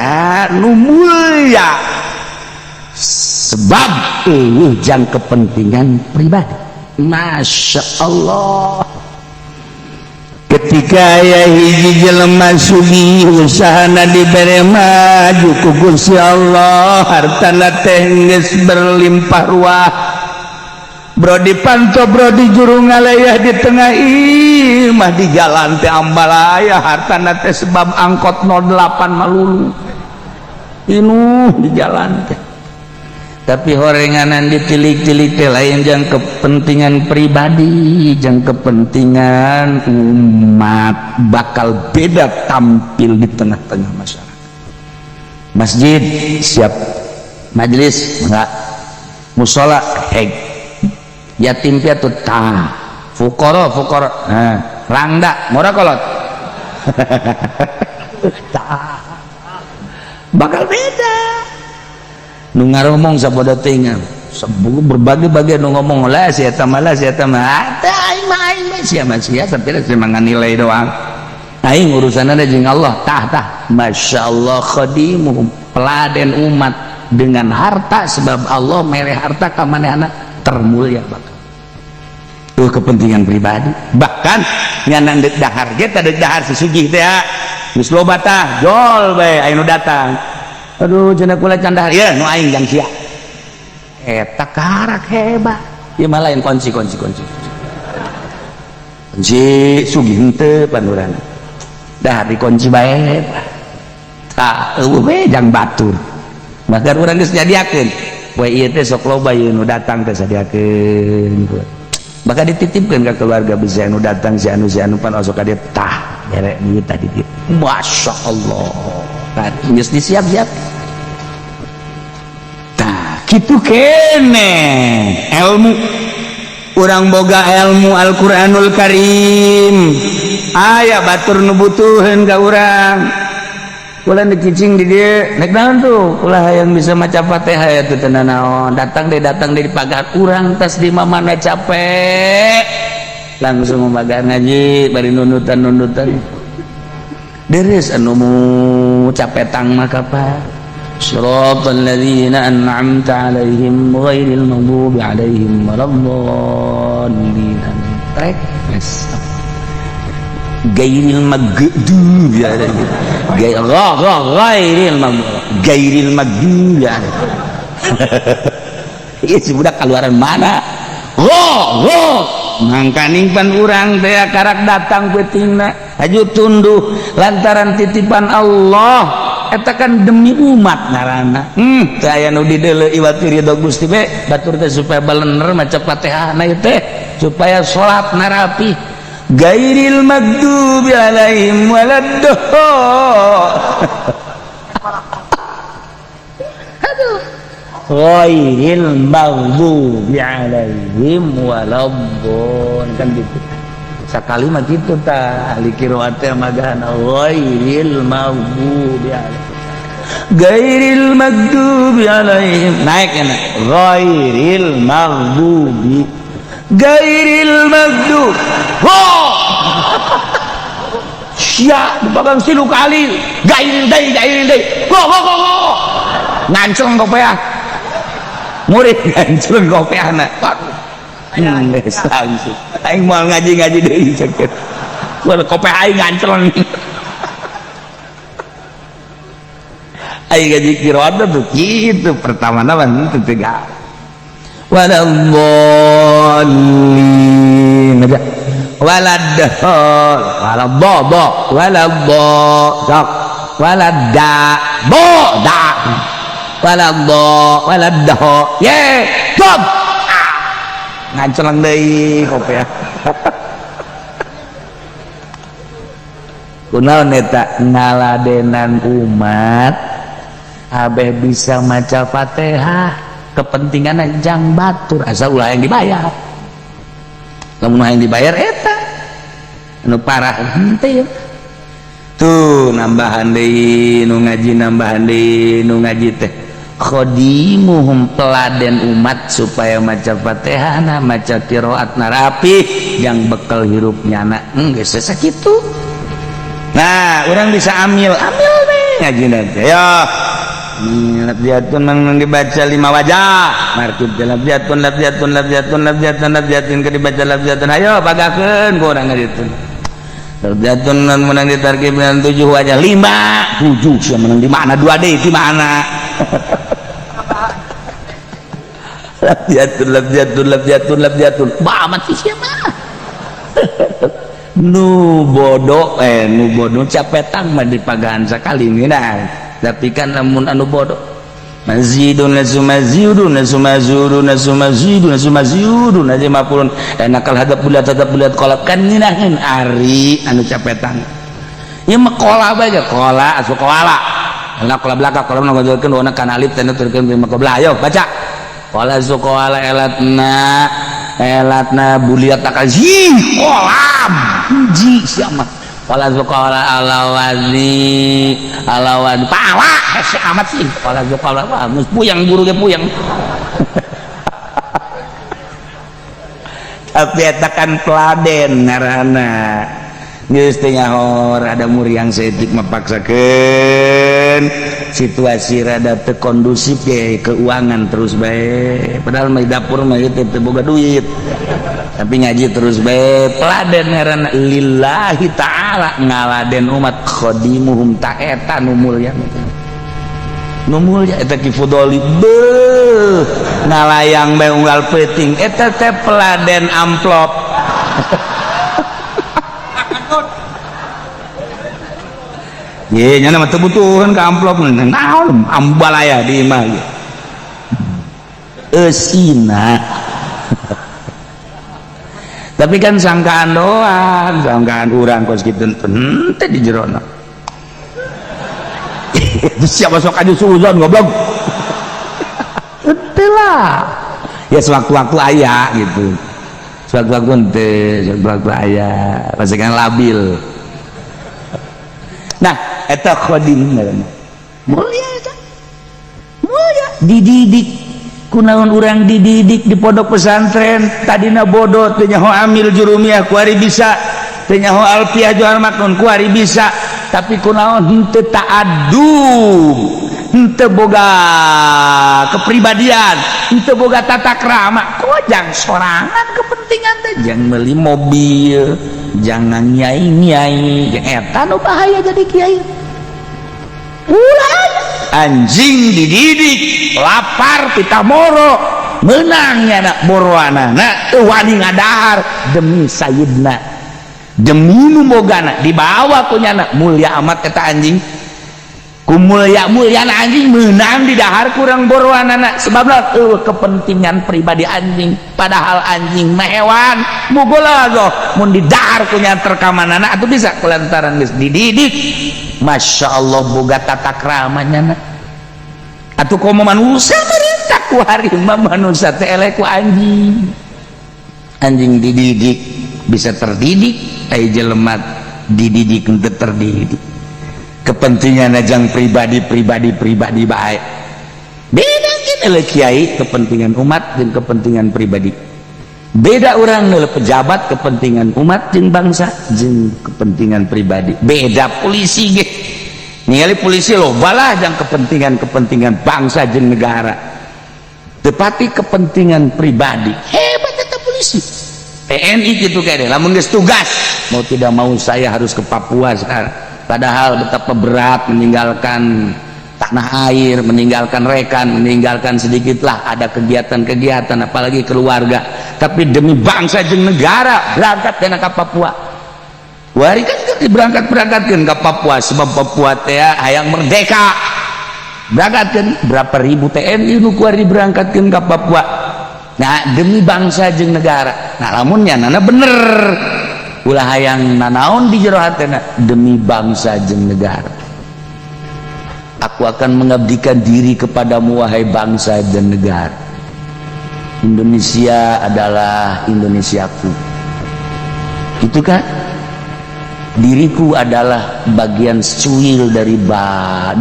nu mulia sebab eueuh jang kepentingan pribadi. Masya Allah. Ketika aya hiji jelema sugih usahana dibere maju ku Gusti Allah, hartana teh geus berlimpah ruah, bro dipanto bro di juru ngalayah di tengah imah di jalan teh ambalaya hartana teh sebab angkot 08 malulu inuh di jalan teh. Tapi horenganan ditilik-tilik teh lain jang kepentingan pribadi, jang kepentingan umat, bakal beda tampil di tengah-tengah masyarakat. Masjid siap, majelis enggak, musola heg, yatim piatu tah, fukara fukara, nah, rangda mora kolot. Tah, bakal beda. Nu ngaromong sabodo teuing berbagai-bagai nu ngomong lah si eta mah lah si eta mah teh aing mah sia mah sia sampai cuma nganilai doang aing urusanna jeung Allah. Tah tah, masyaallah, khadimuhum, peladen umat dengan harta sebab Allah mere harta ka manehna termulia bakal tuh kepentingan pribadi. Bahkan nyana deuk dahar ge teh deuk dahar si sugih teh geus loba tah jol bae aya nu datang. Aduh cenah kula can dahar ieu nu aing jang sia. Eta karak hebat. Ieu mah lain kunci kunci kunci. Kunci sugih henteu panurana. Dahar dikunci bae. Tah eueuh we jang batur. Bahkan urang geus nyadiakeun. Poe ieu teh sok loba ieu nu datang teh sadiakeun. Bahkan dititipkeun ka keluarga besi anu datang si anu pan osok ka dieu tah bere duit tadi dieu. Masya Allah. Geus disiap-siap. Tah, kitu kene ilmu. Urang boga ilmu Al-Qur'anul Karim. Aya batur nu butuheun ka urang. Kula dicicing di dieu, nek naon tuh? Kula hayang bisa maca Fatihah ya teu naon. Datang deh di pagar urang tas di mamana capek. Langsung memagar ngaji bari nundutan-nundutan. Deres anu mu capetang maka apa? Shiratal ladzina an'amta 'alaihim ghairil maghdubi 'alaihim waladdallin. Trek gairil maghdubi 'alaihim ghairil maghdubi gairil maghdubi 'alaihim. Ieu si budak keluaran mana? Gha gha Mangkaning pan urang teh karak datang peutingna haju tunduh lantaran titipan Allah eta kan demi umat ngaranna. Teu aya nu dideuleu iwat ridho Gusti be batur teh supaya balener maca Fatihah na ieu teh supaya salatna rapi. Gairil maghdubi alaihim waladdallin. Aduh. Ghairil maghdubi alaihim waladdallin kan gitu. Sakali mah kitu tah ahli qiraat teh magahana ghairil maghdubi alaihim. Ghairil maghdubi alaihim naik enak. Ghairil maghdubi gairil maghdub. Ho! Sia dipegang silu kali. Gairil deui gairil deui. Go go go go. Nganceng kopeah. Murid nganceng kopeahna. Geus langsung. Aing moal ngaji-ngaji deui cek. Wah kopeah aing nganceng. Aing ngaji qiraat tuh kitu pertamana mah teu tega. Waladdallin aja. Waladdall waladdo bo waladdo dok waladda bo da waladdo waladdo ye bob ngancelang deui kopeah. Kunaon eta ngaladenan umat abeh bisa maca Fatihah kepentingan jang batur asal ulah yang dibayar. Lamun yang dibayar eta anu parah henteu. Tuh nambahan deui nu ngaji nambahan deui nu ngaji teh khodimuhum peladen umat supaya maca Fatihahna maca qiraatna rapi jang bekal hirup nyana geus sakitu. Nah, urang bisa amil amil we ngajina teh ya. Labjatun nang dibaca 5 wajah markib labjatun labjatun labjatun labjatun labjatun ke dibaca labjatun ayo pagakeun ku urang ngajitun labjatun nang menang ditarkib dengan 7 wajah 5 7 sia menang di mana 2 deui di mana labjatun labjatun labjatun labjatun ba amat sih sia mah nu bodoh nu bodoh capetang mah dipagahan sakali ngeunah. Tapi kan lamun anu bodoh mazidun lazumazidun lazumazudun lazumazidun lazumazidun lazimapun enakal hadap bulat kolab kan ngeunaheun ari anu capetang ieu mah kola bae ge kola asu koala enak kola belaka kola nu ngajolkeun wana kana alif teh nuturkeun bima qablah ayo baca kola asu koala elatna elatna buliat takazi kolam ji sia mah wala zuqala alawazi alawan pala hese amat sih wala zuqala wah geus puyang guru ge puyang. Tapi eta kan peladen ngaranna geus teu nyahor ada muriang saeutik mapaksakeun situasi rada teu kondusif ge keuangan terus bae padahal mah di dapur mah ieu teh teu boga duit tapi ngaji terus bae peladen ngaranna lillahi ta'ala ngaladen umat khodimuhum ta eta nu mulya nu mulya eta Ki Fudoli beuh ngalayang bae unggal peuting eta teh peladen amplop. Ye nya mah teu butuheun ka amplop naon ambalaya di imah ge eusina. Tapi kan sangkaan doang, sangkaan urang kos kitu henteu di jerona. Siapa sok aju suuzon goblok. Henteu lah. Ya sewaktu-waktu aya gitu. Sewaktu-waktu henteu, sewaktu-waktu aya, pasti kan labil. Nah, eta khodim ngaranna. Mulia eta. Mulia dididik. Kunaon urang dididik di pondok pesantren tadina bodoh teu nyaho amil jurumiyah kuari bisa teu nyaho alfiah johar maknun kuari bisa tapi kunaon henteu ta'adub henteu boga kepribadian henteu boga tata krama kojang sorangan kepentingan teh jang meuli mobil jangan nyai-nyai eta nu bahaya jadi kiai ulah anjing dididik lapar pitamoro Menang nyana boroanana teu wani ngadahar demi sayidna, demi nu bogana, dibawa ku nyana. Mulia amat eta anjing. Ku mulia muliana anjing menang didahar kurang boroanana, sebabna eueuh kepentingan pribadi anjing. Padahal anjing mah hewan mughaladzah, mun didahar ku nya terkamanana atuh bisa, kulantaran geus dididik. Masya Allah, boga tata krama nyana. Atuh komo manusia, merintah ku hari mah manusia teh eleh ku anjing. Anjing dididik bisa terdidik, ai jelema dididik untuk terdidik. Kepentingan ajang pribadi, pribadi, pribadi baik. Beda kita kiai, kepentingan umat dan kepentingan pribadi beda. Orang nilai pejabat, kepentingan umat jeung bangsa jeung kepentingan pribadi beda. Polisi ge ningali polisi loba lah jang kepentingan kepentingan bangsa jeung negara, tetapi kepentingan pribadi. Hebat tetap polisi, TNI gitu. Kayak lamun geus tugas, mau tidak mau saya harus ke Papua sekarang, padahal betapa berat meninggalkan tanah air, meninggalkan rekan, meninggalkan sedikitlah ada kegiatan-kegiatan, apalagi keluarga, tapi demi bangsa jeung negara berangkat dan ke Papua. Wari kan diberangkat-berangkatkan ke Papua, sebab Papua teh hayang merdeka. Berangkatkan berapa ribu TNI nu kuari diberangkatkan ke Papua. Nah, demi bangsa jeung negara. Nah, lamunnya nana bener, ulah hayang nanaon di jero hatena, demi bangsa jeung negara aku akan mengabdikan diri kepadamu, wahai bangsa dan negara. Indonesia adalah Indonesiaku, itu kan diriku adalah bagian secuil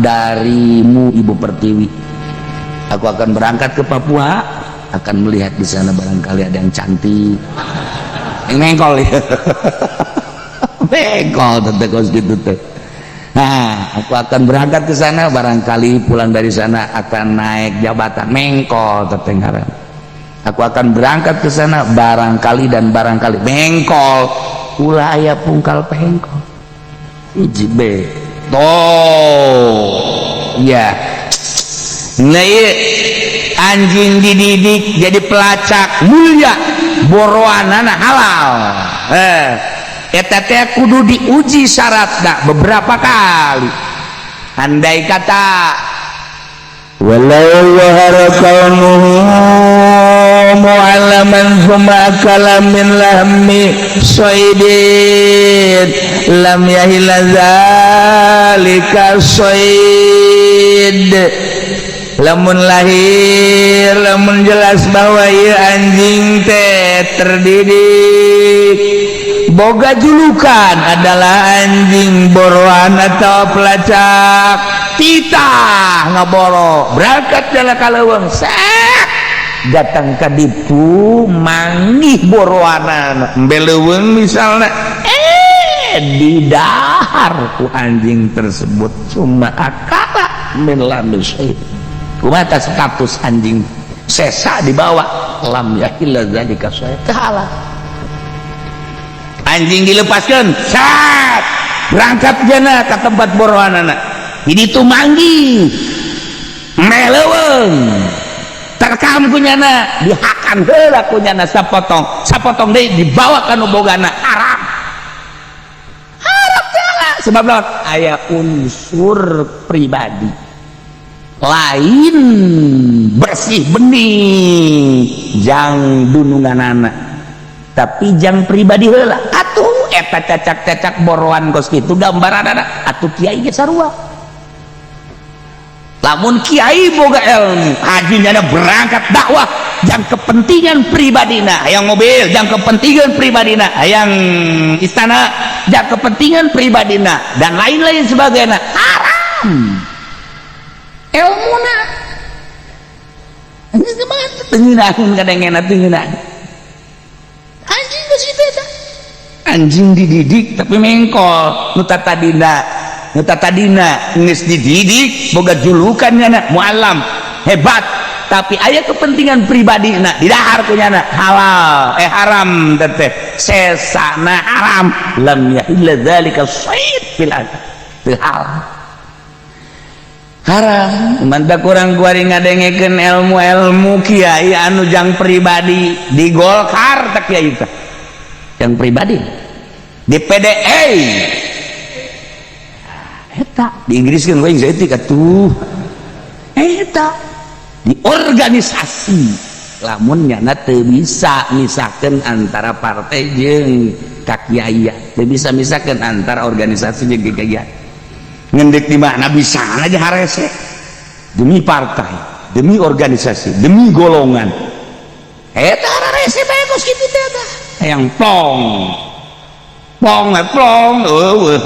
darimu, Ibu Pertiwi. Aku akan berangkat ke Papua, akan melihat di sana barangkali ada yang cantik, yang mengkol ya, mengkol tete kos gitu teh. Nah, aku akan berangkat ke sana, barangkali pulang dari sana akan naik jabatan. Mengkol teteh ngaran. Aku akan berangkat ke sana barangkali dan barangkali. Mengkol, ulah aya pungkal pengkol. Hiji B toh ya. Nah, iya, anjing dididik jadi pelacak mulia, boroanana halal. Eta teh kudu diuji syaratna beberapa kali. Andai kata walau zahara kaunuhu mu'allaman thumma akala min lahmi saydin lam yahilla zalika sayd. Lamun lahir, lamun jelas bahwa ieu anjing teh terdidik, boga julukan adalah anjing boroan atau pelacak, titah ngaboro, berangkat jalan ka leuweung, sak datang ka ditu manggih boroanan embe leuweung misalnya, didahar ku anjing tersebut, cuma akala min lahmi sayd, kumaha status anjing sesa dibawa? Lam yahilla zalika sayd, halal. Anjing dilepaskan saat berangkat jana ke tempat boroanana, ini tuh manggih meleweng, terkam kunyana, dihakan heula kunyana sapotong sapotong deui, dibawa ka nu bogana. Haram, haram jalan, sebab naon? Aya unsur pribadi lain, bersih bening jang dununganana, tapi jang pribadi heula. Atuh eta cacak-cacak boroan kos kitu gambaranana. Atuh kiai ge sarua. Lamun kiai boga ilmu hajinya berangkat dakwah jang kepentingan pribadina, hayang mobil jang kepentingan pribadina, hayang istana jang kepentingan pribadina, dan lain-lain sebagainya, haram ilmuna. Teu kadang teu anjing geus kitu. Eta anjing dididik tapi mengkol. Nu tatadina geus dididik, boga julukan nyana muallam hebat, tapi aya kepentingan pribadi na, didahar ku nyana, halal, haram teteh, sesana haram. Lam yahilla dzalika sayd fil teu halal. Haram. Mantap kurang kuari ngadengekeun ilmu-ilmu kiai anu jang pribadi di Golkar tak kiai teh. Jang pribadi di PDI. Eta di Inggris kan gue saeutik atuh. Eta di organisasi lamun nyana teu bisa misahkeun antara partai jeung kakiaian, teu bisa misahkeun antara organisasi jeung kakiaian. Ngendek di mana bisa aja harese demi partai, demi organisasi, demi golongan. Eta harese bae kos kitu teh tah. Hayang plong. Plong plong eueuh.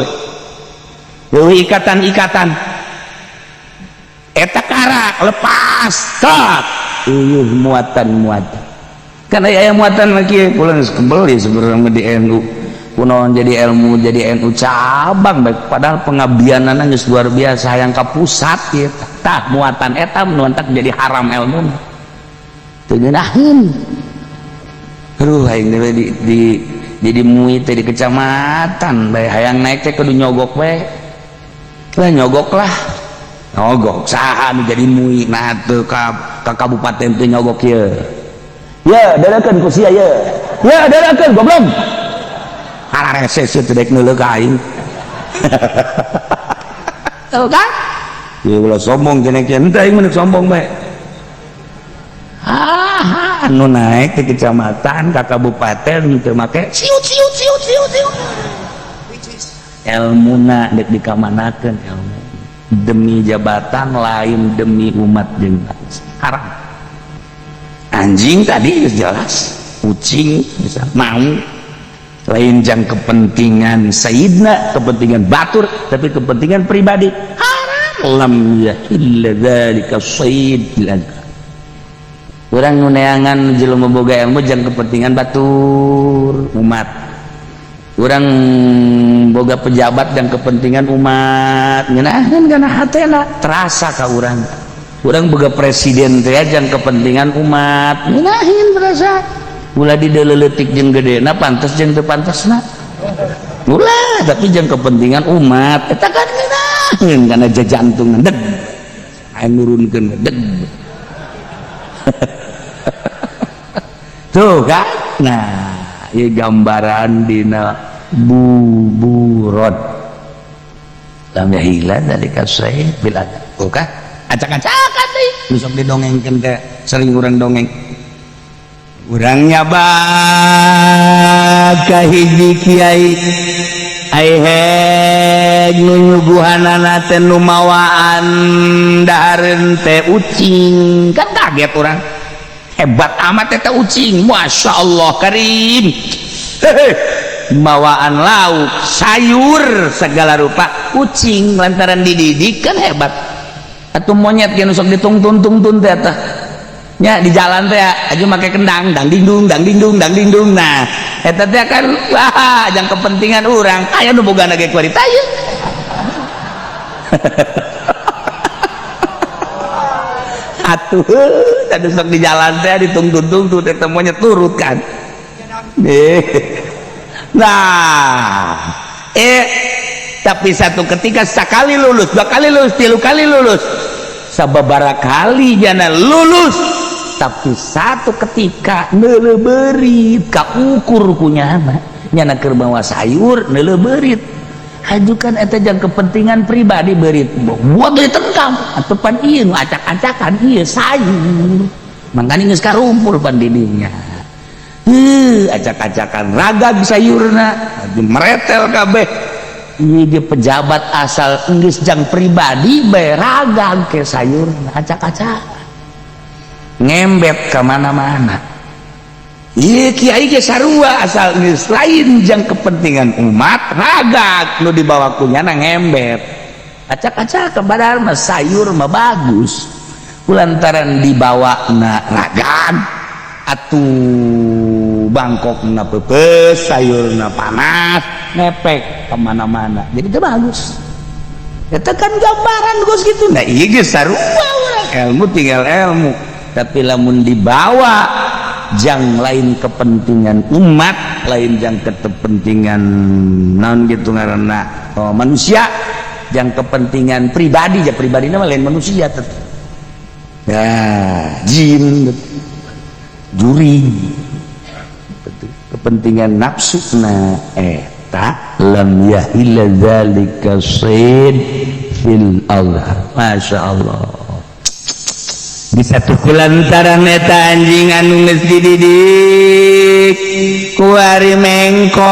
Eueuh ikatan-ikatan. Eta karak lepas tak. Eueuh muatan-muatan. Kan aya muatan mah kieu kula geus kebel sebenarnya di NU. Kunaon jadi ilmu jadi NU cabang baik padahal pengabdianana geus luar biasa hayang ka pusat ieu tah muatan eta nu entak jadi haram ilmu teu ngeunaheun. Aduh aing teh di jadi MUI teh di kecamatan bae hayang naik teh kudu nyogok bae lah, nyogok lah, nyogok saha nu jadi MUI nah teu ka kabupaten teu nyogok ieu ya dadakeun ku sia ye ya dadakeun goblok hararese sieun teu dek neuleuh ka aing. Tuh kan? Ya ulah sombong cenah kieu henteu aing mah sombong bae. Ah, anu naik ke kecamatan ka kabupaten teu make siut siut siut siut siut. Elmuna dek dikamanakeun ilmu demi jabatan lain demi umat jeung bangsa. Haram. Anjing tadi geus jelas, kucing bisa mau lain jang kepentingan sayyidna, kepentingan batur, tapi kepentingan pribadi haram. Lam yahilla dzalika sayyid bil adha. Urang nu neangan jelema boga ilmu jang kepentingan batur umat. Urang boga pejabat jang kepentingan umat, ngeunaheun kana hatena terasa ka urang. Urang boga presiden teh jang kepentingan umat, ngeunaheun terasa. Ulah dideleuletik jeung gedena pantes jeung teu pantesna. Ulah tapi jang kepentingan umat eta kan ngeunaheun kana jajantungan deg. Aya nurunkeun deg. Tuh kan? Nah, ieu gambaran dina buburon. Lam yahila dzalika syai' bil adab. Tuh kan? Acak-acakan deui. Nu sok didongengkeun teh sering urang dongeng. Urang nyabak ka hiji kiai ai heg nu nyuguhanana teh nu mawaan dahareun teh ucing. Kan kaget urang. Hebat amat eta ucing, Masya Allah karim. Hehe. Mawaan lauk, sayur segala rupa ucing lantaran dididik kan hebat. Atuh monyet ge nu sok ditungtun-tungtun teh eta. Nya di jalan teh aja make kendang, dang dingdung, dang dingdung, dang dingdung. Nah, eta teh kan wah jang kepentingan urang. Aya nu bogana ge kuari tayeuh. Atuh tadi sok di jalan teh ditungtun-tungtun eta monyet turut kan. Nah, tapi satu ketika sekali lulus, dua kali lulus, tilu kali lulus, sababara kali jana lulus. Tapi satu ketika neuleuh beurit kaukur ku nyana, nyana keur bawa sayur neuleuh beurit. Hajukan eta jang kepentingan pribadi beurit. Buat deui tengkam atuh pan ieu nu acak-acakan ieu sayur. Mangkani geus karumpul pan di dinya. Heuh, acak-acakan ragag sayurna, meretel kabeh. Ieu ge pejabat asal geus jang pribadi bae ragag ke sayurna acak-acakan. Ngembet ka mana-mana. Ieu kiai ge sarua asal geus lain jang kepentingan umat ragag nu dibawa ku nyana ngembet. Acak-acakan padahal mah sayur mah bagus. Kulantaran dibawa na ragag atuh bangkokna peupeus, sayurna panas, ngepek kemana-mana. Jadi itu bagus. Eta kan gambaran geus kitu. Nah ieu geus sarua urang ilmu tinggal ilmu. Tapi lamun dibawa jang lain kepentingan umat, lain jang kepentingan naon gitu ngaranna manusia, Jang kepentingan pribadi, ya pribadi mah lain manusia tetep. Ya, jin, juring. Kepentingan nafsu na eta lam yahilla zalika sayd fil Allah. Masya Allah. Bisa tuh lantaran eta anjing anu geus dididik kuari mengkol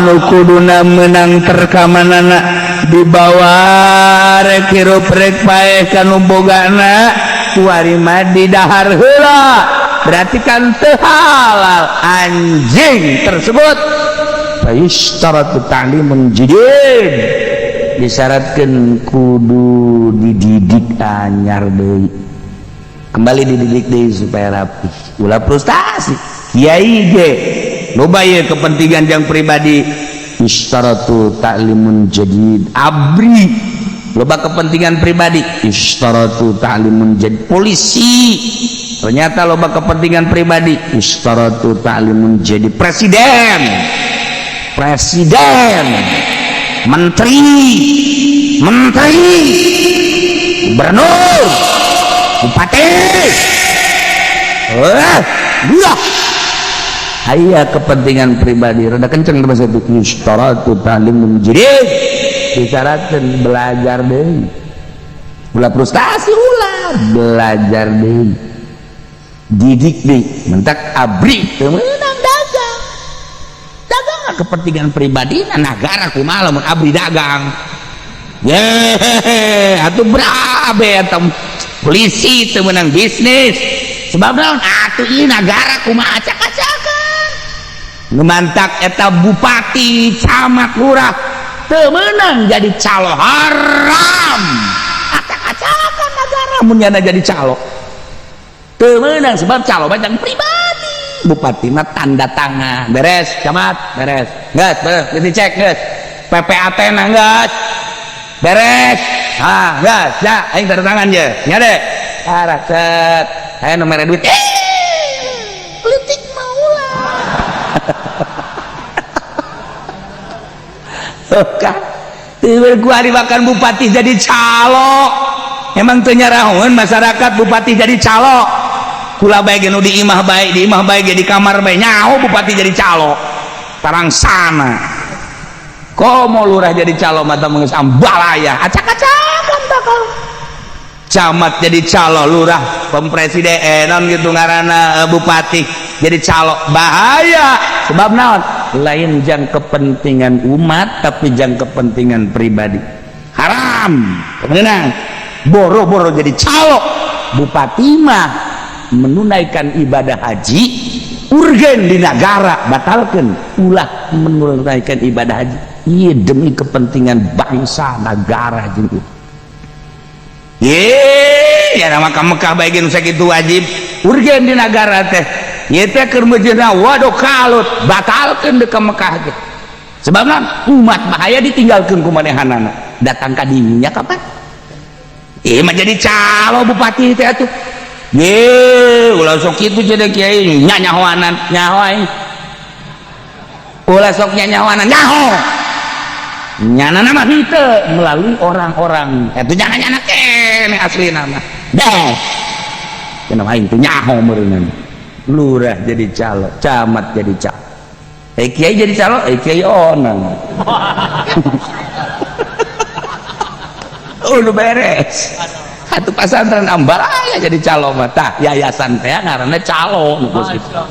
nu kuduna menang terkamanana dibawa rek hirup rek paeh kanu bogana, kuari mah didahar heula, berarti kan teu halal anjing tersebut. Fayushtaratu ta'limun jadid, disyaratkan kudu dididik anyar deui, kembali dididik deui supaya rapi, ulah frustasi. Kiai ge loba ye kepentingan jang pribadi. Yushtaratu ta'limun jadid. ABRI loba kepentingan pribadi. Yushtaratu ta'limun jadid. Polisi ternyata loba kepentingan pribadi. Yushtaratu ta'limun jadid. Presiden, presiden, menteri, menteri, gubernur, bupati, wah, dua. Aya kepentingan pribadi rada kenceng bahasa itu. Yushtaratu ta'limun jadid, disyaratkan belajar deui, ulah frustasi, ulah belajar deui, didik deui. Mentak ABRI teu meunang dagang, dagang kepentingan pribadi negara. Kumaha lamun ABRI dagang ye atuh? Berabe eta. Polisi teu meunang bisnis, sebab naon atuh? Ieu nagara kumaha acak-acakan. Nu mantak eta bupati, camat, lurah teu meunang jadi calo, haram, acak-acakan negara mun nyana jadi calo. Teu meunang, sebab calo mah jang pribadi. Bupati mah tanda tangan beres, camat beres, geus beres, geus dicek, geus PPAT na geus beres, ah geus ya, aing tanda tangan je nya deh. Arah set aya nu mere duit, eh Politik maulah. Kan gua dimakan bupati jadi calo, emang teu nyarahoeun masyarakat bupati jadi calo? Kula bae nu di imah bae, di imah bae, di kamar bae nyaho bupati jadi calo tarang sana. Komo lurah jadi calo mata geus ambalaya, acak-acakan bakal. Camat jadi calo, lurah, pempresiden, non gitu ngaranna, bupati jadi calo, bahaya. Sebab naon? Lain jang kepentingan umat, tapi jang kepentingan pribadi, haram. Kemenang boro-boro jadi calo. Bupati mah menunaikan ibadah haji urgen di negara, batalkan, ulah menunaikan ibadah haji, iya demi kepentingan bangsa negara jeung itu. Ye, ya nama ka Mekah bae ge nu sakitu wajib urgen di negara teh. Ieu teh keur meujeuhna waduh kalut, batalkeun deuk ka Mekah ge. Sebab naon? Umat bahaya ditinggalkeun ku manehanana, datang ka dinya kapan? Ieu mah jadi calo bupati teh atuh. Ye, ulah sok kitu jadi kiai nyanyahoanan, nyaho aing. Ulah sok nyanyahoanan, nyaho. Nyana nama henteu melalui orang-orang eta nyana-nyana kene asli nama. Deh. Kenapa aing teh nyaho meureunna? Lurah jadi calo, camat jadi calo. Kiai jadi calo, kiai onang. Udah beres. Atuh pasantren ambalaya jadi calo mah tah, yayasan teh ngaranna calo nu geus kitu.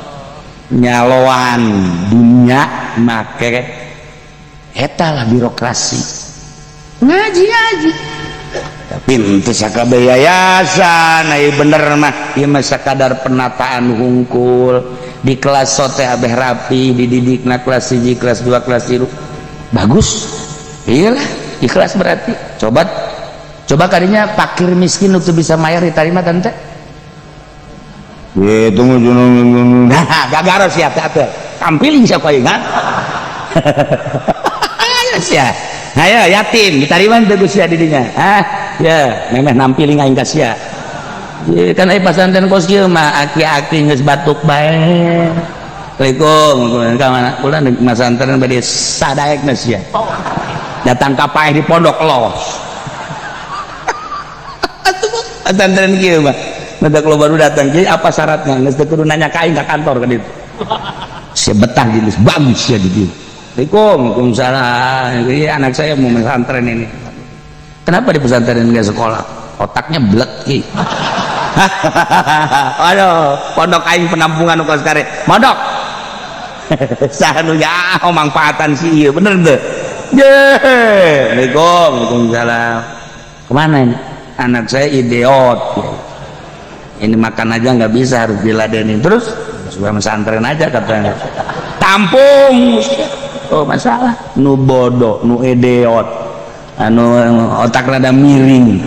Nyaloan dunia make eta lah birokrasi. Ngaji-ngaji. Tapi henteu sakabeh yayasan, ai bener mah ieu mah sakadar penataan hungkul. Di kelas sote abeh rapi dididikna, kelas 1, kelas 2, kelas 3 bagus. Iyalah ikhlas berarti. Coba coba kadinya pakir miskin untuk bisa mayar diterima tante. Ye tunggu. Nah, gagaro siap teh tampilin siapa ingat. Ayo sia. Ayo yatim diterima teu ku sia didinya. Ah, ya memeh nampiling aing ka sia. Ye kan aya pasantren kos kieu mah aki-aki geus batuk bae. Assalamualaikum, ka mana? Kula masantren bade sadaekna sia. Datang ka paeh di pondok los. Pesantren kieu mah. Mendak lo baru datang kieu apa syaratnya? Geus teu kudu nanya ka aing ka kantor ka ditu. Sia betah geus bagus sia di dieu. Assalamualaikum, waalaikumsalam. Ini anak saya mau pesantren ini. Kenapa di pesantren enggak sekolah? Otaknya blek ki. Aduh, pondok aing penampungan nu kos kare. Mondok. Saha nu nyaho mangfaatan si ieu, bener teu? Ye, Assalamualaikum, waalaikumsalam. Kemana ini? Anak saya idiot. Ini makan aja nggak bisa, harus diladenin terus. Supaya pesantren aja katanya. Tampung. Oh masalah. Nu bodoh, nu idiot, anu otak rada miring,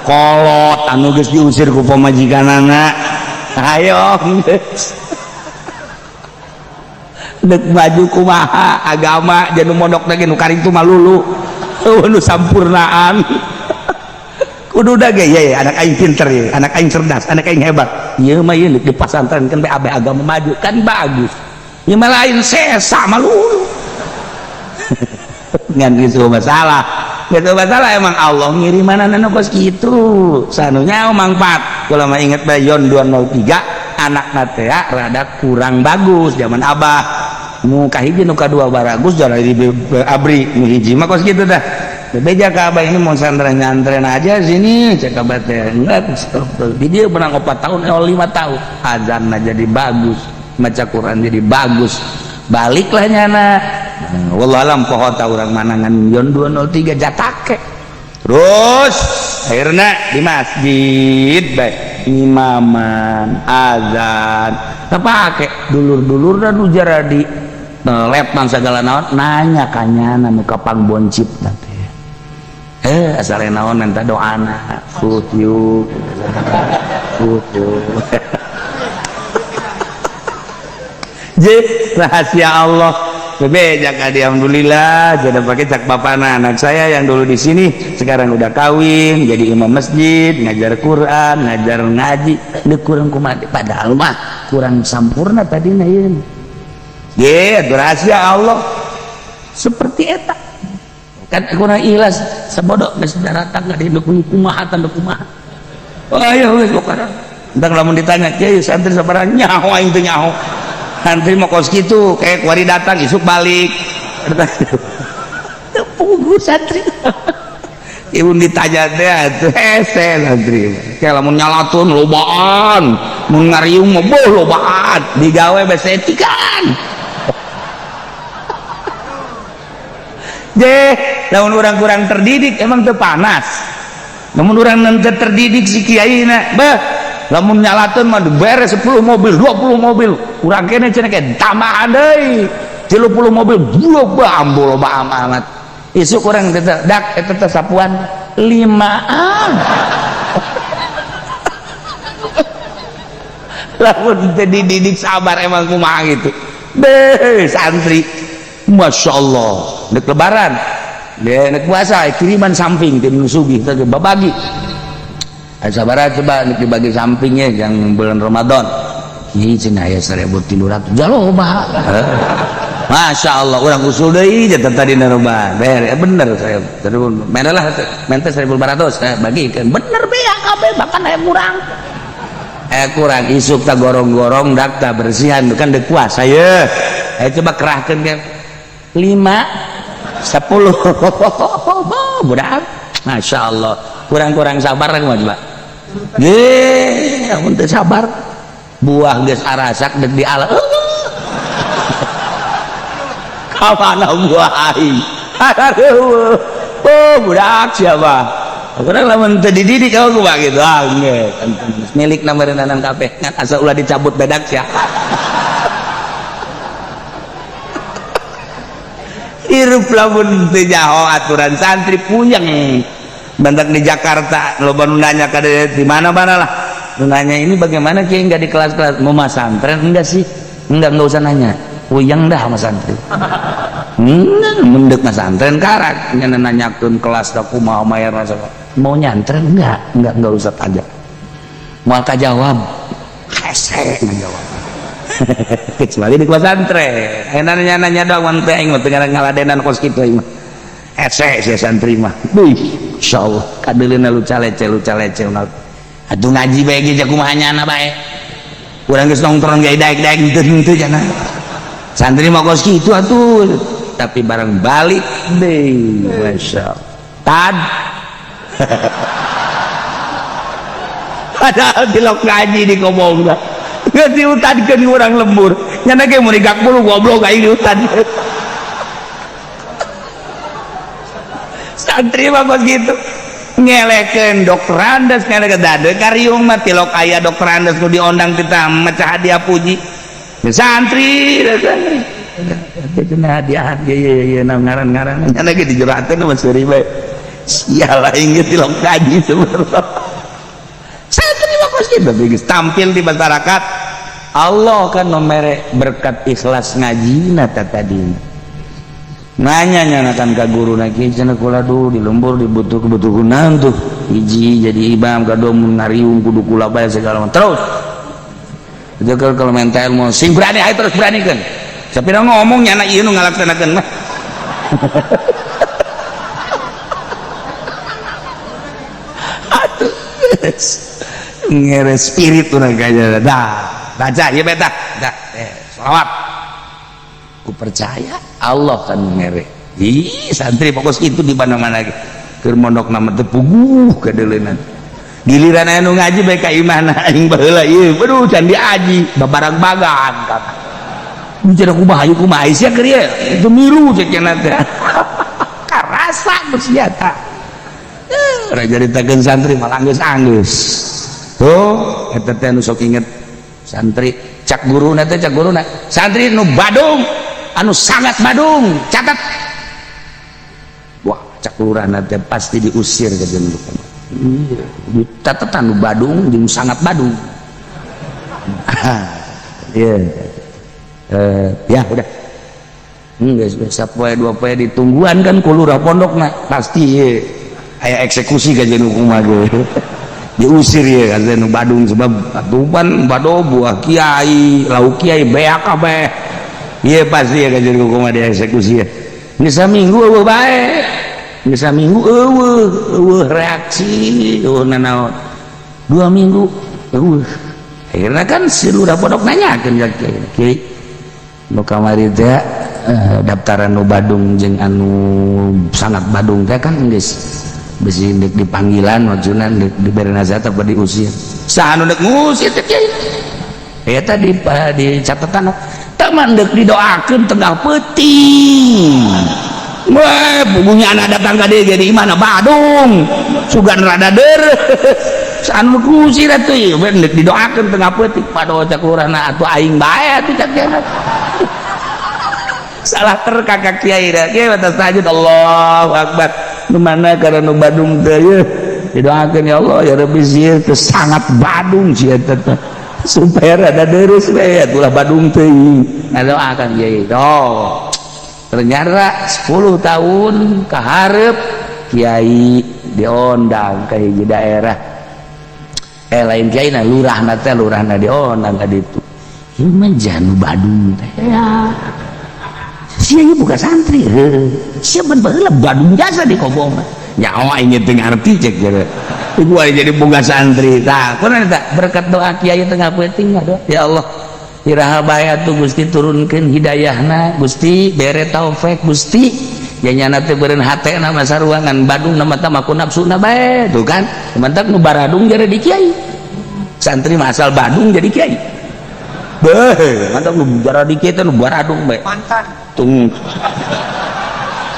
kolot, anu geus diusir ku pamajikanana. Ayo geus. Dek maju kumaha agama jeung mondok lagi nu karing tu malulu. Eueuh nu sampurnaan. Kudu da ge ya, anak aing pinter ya, anak aing cerdas, anak aing hebat. Ieu mah ieu di pasantren kan bae agama maju kan bagus. Ieu mah lain sesa malulu. Ngan geus masalah. Geus masalah emang Allah ngirimanana nu kos kitu. Sanunya mangfaat. Kula mah inget bae Yon 203 anakna teh rada kurang bagus zaman abah. Nu kahiji nu kadua baragus jalan di abri nu hiji mah kos kitu dah. Beja ka abah ini mau santren nyantren aja sini cek abah teh enggak di dia menang 4 tahun 5 tahun azanna jadi bagus, maca Quran jadi bagus, baliklah nyana. Wallahu alam poho ta urang mana ngan Yon 203 jatake. Terus akhirna di masjid bae imaman azan kapake dulur-dulur dan ujar di lepang segala naon nanya kanyana nu kapang boncip teh. Asal naon minta doana futyuk futyuk. Je rahasia Allah. Bebe jak alhamdulillah jadi pakai cak bapana anak saya yang dulu di sini sekarang udah kawin jadi imam masjid, ngajar Quran, ngajar ngaji, deuk kurang kumaha padahal mah kurang sampurna tadina ieu. Ge rahasia Allah seperti eta. Kan kurang ikhlas sabodok geus daratang ka dieu kumaha tanda kumaha. Oh ayo geus pokona. Entang lamun ditanya kieu santri sabaraha nyaho aing teu nyaho. Santri mah kos kitu kayak kuari datang isuk balik. Teu puguh santri. Ibu ditanya teh atuh hese santri. Kayak lamun nyalatun lobaan, mun ngariung mah boh lobaan, digawe besetikan. Je, lamun urang kurang terdidik emang teu panas. Lamun urang teu terdidik si kiai na, beh, lamun nyalateun mah beres 10 mobil, 20 mobil. Urang kene cenah ke tambahan deui. 30 mobil, loba ambo loba amat. Isuk urang teh dak eta teh sapuan 5an. Lamun teu dididik sabar emang kumaha gitu. Beh, santri Masya Allah, nek lebaran, nek puasa, kiriman samping tim sugih teh babagi. Sabar coba nek dibagi sampingnya yang bulan Ramadan. Ieu cenah aya 1300 jaloba. Masya Allah, urang usul deui jatuh tadi naroba. Bener saya. Menalah mente 1500 bagikeun. Bener beak kabeh bahkan aya kurang. Kurang isuk ta gorong-gorong dak ta bersihan kan deuk puasa ye. Coba kerahkeun ke 5 10 budak. Masya Allah, kurang-kurang sabar mah coba. Ge, amun teu sabar buah geus arasak deuk diala. Ka mana buah aing? Oh, budak siapa? Kurang lamun teu dididik aku mah gitu. Ah, geus milik nameureunana kabeh ngan asa ulah dicabut bedak sia. Hirup lamun teu nyaho aturan santri puyeng. Bentak di Jakarta loba nu nanya ka di mana-mana lah. Nu nanya ini bagaimana kiai enggak di kelas-kelas mau masantren enggak sih? Enggak usah nanya. Puyeng dah sama santri. Mendek masantren karak nya nanyakeun kelas da kumaha mayarna mau nyantren enggak? Enggak usah tanya. Moal kajawab. Hese ngajawab. Kecuali di pesantren. Ayeuna nanya-nanya doang mun teh aing mah teu ngaladenan kos kitu aing mah. Hese sia santri mah. Beuh, insyaallah kadeuleuna luca lece atuh ngaji bae ge kumaha nyana bae. Urang geus nongkrong ge daek-daek henteu henteu cenah. Santri mah kos kitu atuh, tapi barang balik deui masyaallah. Tad. Padahal tilok ngaji di kobongna. Geus diutankeun urang lembur. Nyana ge mun digak bulu goblok aing diutan. Santri mah kos kitu. Ngelekeun dokter Andes ngelekeun dade kariung mah tilok aya dokter Andes nu diondang kita mecah hadiah puji. Santri santri. Itu hadiah ye ye ye ngaran-ngaran. Nyana ge dijerakeun mah seuri bae. Sial aing ge tilok ngaji sebenarnya. Santri mah kos kitu geus tampil di masyarakat. Allah kan nomere berkat ikhlas ngajina tadi. Nanya nyanakan ka guru na kieu cenah kula duh di lembur dibutuh kebutuhan tuh hiji jadi imam kadua mun ngariung kudu kula bae segala macam terus. Jeung kalau minta ilmu sing berani ayo terus beranikeun. Sapira ngomong nyana ieu nu ngalaksanakeun mah. Atuh ngere spirit urang kaya dah baca ieu bae tah dah selawat. Ku percaya Allah kan mere. Ih, santri fokus itu di mana-mana keur mondok nama teu puguh kadeuleunana. Giliran aya nu ngaji bae ka imahna aing baheula ieu. Waduh can diaji babarang-bagan kata. Bicara kumaha ieu kumaha sia keur ieu. Itu milu cek cenah teh. Karasa geus sia ta. Ora jaritakeun santri malah anggeus-anggeus. Tuh eta teh nu sok inget santri cak guruna teh cak guruna. Santri nu badung anu sangat badung catat wah cak lurahna teh pasti diusir ke jeung iya catatan nu badung jeung sangat badung. Iya ya udah geus sapoe dua poe ditungguan kan ku lurah pondokna pasti ieu aya eksekusi ka jeung kumaha ge diusir ya kan nu badung sebab atupan bado buah kiai lauk kiai beak kabeh. Iya pasti ya kajian hukum ada eksekusi ya. Geus saminggu eueuh bae. Geus saminggu eueuh, eueuh reaksi, eueuh nanaon. 2 minggu eueuh. Akhirna kan si lurah pondok nanyakeun ka kiai. Kiai nu kamari teh daftaran nu badung jeung anu sangat badung teh kan geus bisi deuk dipanggilan maksudna deuk dibere nasihat apa diusir. Saha nu deuk ngusir teh kiai? Eta di catatan mandek didoakan tengah peuting. Wah, puguhnya anak datang ka dieu jadi imahna badung. Sugan rada deres. Anu kusir atuh ieu ndek didoakeun tengah peuting padoh cak lurahna atuh aing bae atuh cak kiai. Salah ter ka kiai da. Kiai batas tahajud Allahu akbar. Nu mana karena nu badung teh ieu didoakeun ya Allah ya Rabbi sieun teh sangat badung sia teh. Supaya rada deres bae atulah badung teuing. Ngadoakan kiai. Oh. Ternyata 10 tahun kaharep kiai diondang ka hiji daerah. Lain kiai na lurahna teh lurahna diondang ka ditu. Ieu mah janu badung teh. Ya. Sia ieu bukan santri. Heuh. Sia ban baheula badung jasa di kobong. Nyaho aing teu ngarti cek jare. Ibu ari jadi boga santri. Tah, kunaon eta berkat doa kiai tengah peuting doa. Ya Allah, iraha bae atuh Gusti turunkeun hidayahna, Gusti bere taufik Gusti. Ya nyana teh beureun hatena mah saruangan badung na mah ku nafsuna bae tuh kan. Mantap nu baradung jadi di kiai. Santri mah asal badung jadi kiai. Beuh, mantap nu bara di kiai teh nu baradung bae. Mantan. Tung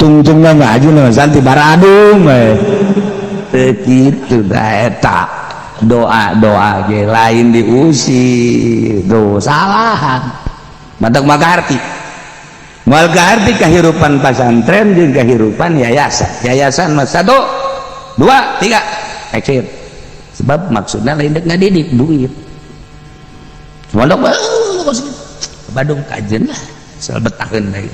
tungtungna ngaji mah santri baradung bae. Begitu eta doa-doa ge lain diusir tuh salahan mantak maka arti moal kaharti kahirupan pasantren jeung kahirupan yayasan. Yayasan mah 1 2 3 exit sebab maksudna lain deuk ngadidik duit mondok badung kajen lah asal betaheun deui.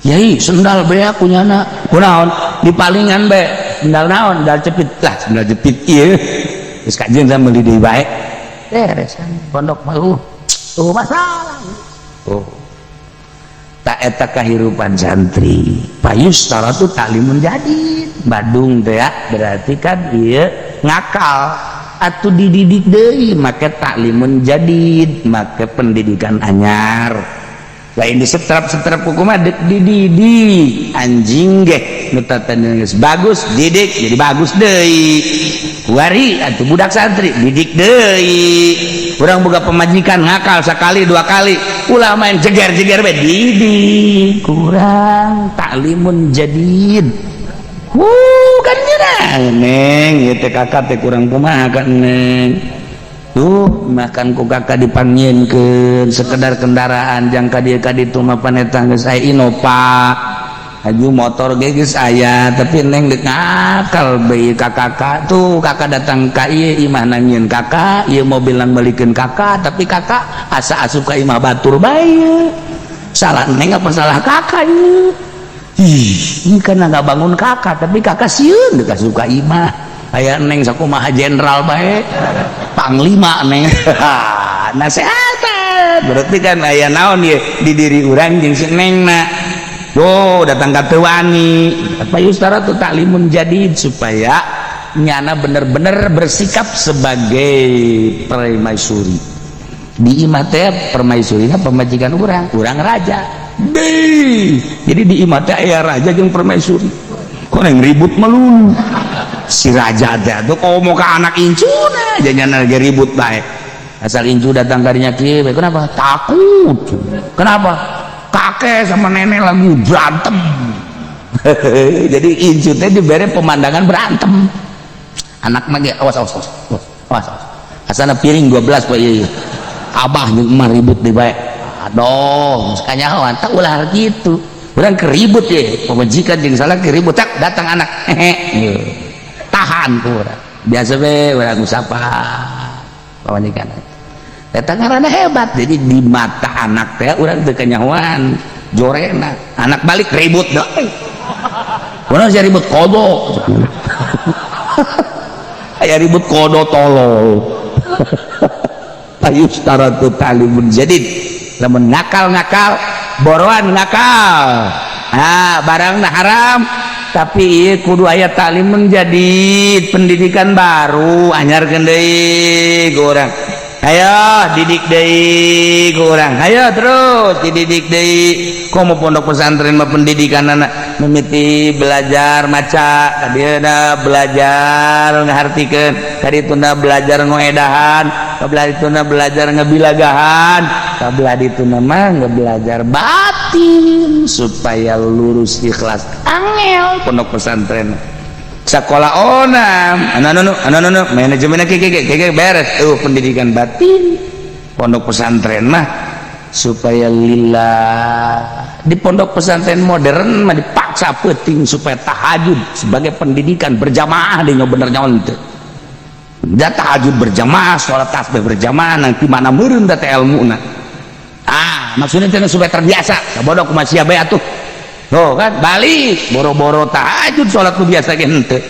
Yai sendal beak kunyana kunaon dipalingan bae sendal naon sendal jepit lah sendal jepit ieu geus kajen sampe meuli deui bae beres kan pondok mah tuh masalah. Oh tak Eta kahirupan santri. Fayusytaratu ta'limun jadid. Badung teh ya, berarti kan ieu ngakal atuh dididik deui make ta'limun jadid, make pendidikan anyar. Lain disetrap-setrap kumaha dek dididik. Anjing ge nu tatana geus bagus didik jadi bagus deui. Kuari atuh budak santri didik deui. Urang boga pemajikan ngakal sekali dua kali, ulah main jeger-jeger bae didik. Kurang ta'limun jadid. Kan nyerah neng ieu teh kakak teh kurang kumaha kan neng. Tuh makan ku kakak dipanggieunkeun sekedar kendaraan jang ka dieu ka ditu mah paneta geus aya Innova. Aju motor ge geus aya tapi neng deuk ngakal bae ka kakak tuh kakak datang ka ieu imah nangieun kakak ieu mobil nang balikeun kakak tapi kakak asa asup ka imah batur bae. Salah neng apa salah kakak ieu? Ih, ini kan nggak bangun kakak tapi kakak sieun deuk asup ka imah. Aya neng sakumaha jenderal bae panglima neng. Nasehatan berarti kan aya naon ye di diri urang jeung si nengna. Tuh datang ka teu wani. Apa yustaratu ta'limun jadid supaya nyana bener-bener bersikap sebagai permaisuri. Di imah teh permaisurina pemajikan urang, urang raja. Deh. Jadi di imah teh aya raja jeung permaisuri. Kok neng ribut melulu. Si raja teh tuh komo ka anak incuna janyana lagi ribut bae. Asal incu datang karinya kieu, kenapa? Takut. Kenapa? Kakek sama nenek lagi berantem. Jadi incu teh dibere pemandangan berantem. Anak mah ge awas awas awas. Awas awas. Asana piring 12 poe ieu. Abah jeung emak ribut deui bae. Aduh, kanyahoan tah ulah kitu. Urang keribut ye, pamajikan jeung salah keribut tak datang anak. Hehe. Tahan ku urang. Biasa we urang usapa pamajikan. Eta ngaranna hebat. Jadi di mata anak teh urang teu kanyahoan jorena. Anak balik ribut deui. Urang sia ribut kodo. Aya ribut kodo tolol. Fayustaratu ta'limun jadid. Lamun ngakal-ngakal, boroan ngakal. Ah, barangna haram tapi ieu kudu aya ta'limun jadid, pendidikan baru anyarkeun deui ku urang. Ayo didik deui ku urang. Ayo terus dididik deui. Komo pondok pesantren mah pendidikan anak mimiti belajar maca, kadieuna belajar ngahartikeun, kadituna belajar ngoedahan, kabelah dituna belajar ngebilagahan, kabelah dituna mah ngebelajar batin supaya lurus ikhlas. Angel pondok pesantren. Sekolah onam, anu anu anu manajemen keke keke beres tuh pendidikan batin. Pondok pesantren mah supaya lillah. Di pondok pesantren modern mah dipaksa penting supaya tahajud sebagai pendidikan berjamaah deh bener nyaon teu. Da tahajud berjamaah, sholat tasbih berjamaah nanti mana meureun da teh elmuna. Ah, maksudnya teh supaya terbiasa. Bodoh kumaha sia bae atuh. Tuh kan balik boro-boro tahajud sholat nu biasa ge henteu.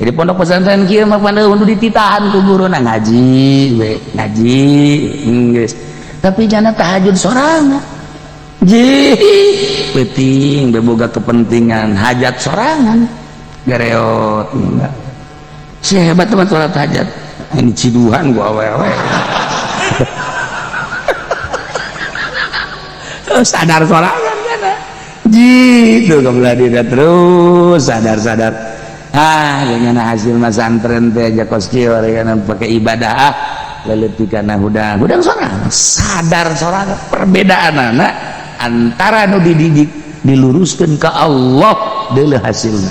Jadi pondok pesantren kieu mah pandeu nu dititahan ku guruna ngaji we, ngaji geus. Tapi jana tahajud sorangan. Ji, penting beboga kepentingan hajat sorangan. Gareot enggak. Si hebat teman sholat hajat. Ini ciduhan gua awewe. Sadar sorangan kan. Ji, tuh kebelah diri terus sadar-sadar. Ah, dengan hasil masantren teh aja kos kieu pakai ibadah ah. Leleutikanna hudang, hudang sorangan, sadar sorangan perbedaan anak antara nu dididik diluruskan ke Allah deuleu hasilna.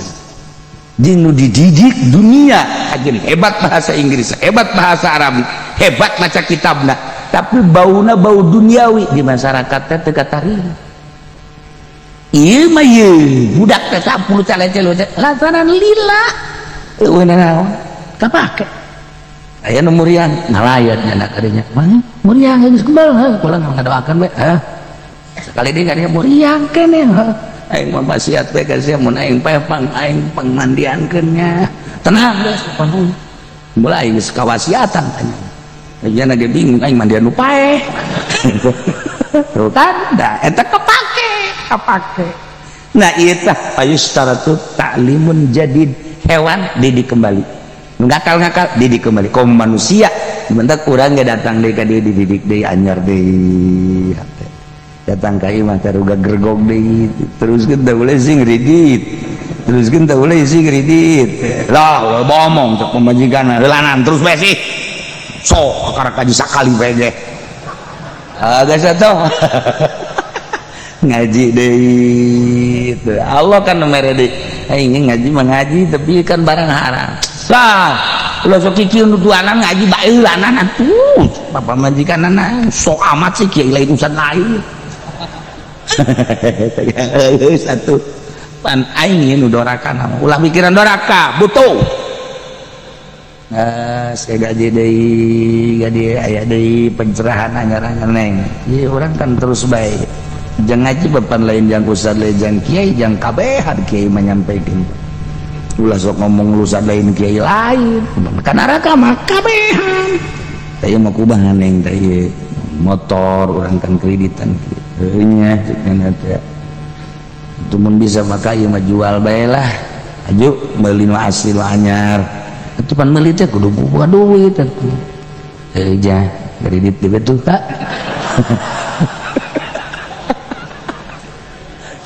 Jeung nu dididik dunia aja hebat bahasa Inggris, hebat bahasa Arab, hebat maca kitabna, tapi bauna bau duniawi di masyarakat teh teu katarima. Ieu mah ieu budak teh 10 calece lantaran lila eueuh naon kapake. Aya nu muriang ngalayat nya kadinya. Mang muriang geus kembal heuh kula ngadoakeun we heuh. Sekali deui kadinya muriang keneh heuh. Aing mah wasiat we ka sia mun aing paeh pang aing pangmandiankeun nya. Tenang geus panggung. Mulai geus kawasiatan tanya. Ayeuna ge bingung aing mandian nu paeh. Tuh kan da eta kepake. Kapake. Nah, ieu tah fayustaratu ta'limun jadid, hewan didik kembali. Nu ngakal-ngakal didik kembali. Komo manusia, bentak urang ge datang deui ka dieu dididik deui anyar deui. Datang ka imah taruga gergok deui, teruskeun teh boleh sing kredit. Teruskeun teh boleh sing kredit. Lah, bomong cek pamajikan, heulanan terus bae sih. Sok kakara kaji sakali bae ge. Ah, geus atuh. Ngaji deui. Allah kan mere deui. Aing ngaji mah ngaji tapi kan barang haram. Lah, ulah sok kieu nu tuanan ngaji bae heulanan atuh. Bapak majikanana sok amat sih kiai lain urusan lain. Satu pan aing nu doraka nama. Ulah mikiran doraka, butuh. Nah, saya gaji deui, gaji aya deui pencerahan anyar-anyar neng. Ieu urang kan terus bae. Jangan ngaji bepan lain jang ustad lain jang kiai jang kabehan kiai menyampaikan. Ulah sok ngomong ustad lain kiai lain. Kan neraka mah kabehan. Tah mah kumaha neng tah motor urang kan kreditan kieu. Nya cenah teh. Itu mun bisa maka ieu mah jual bae lah. Aju meuli nu asli nu anyar. Itu pan meuli teh kudu boga duit atuh. Heuh jah, kredit di betul tak?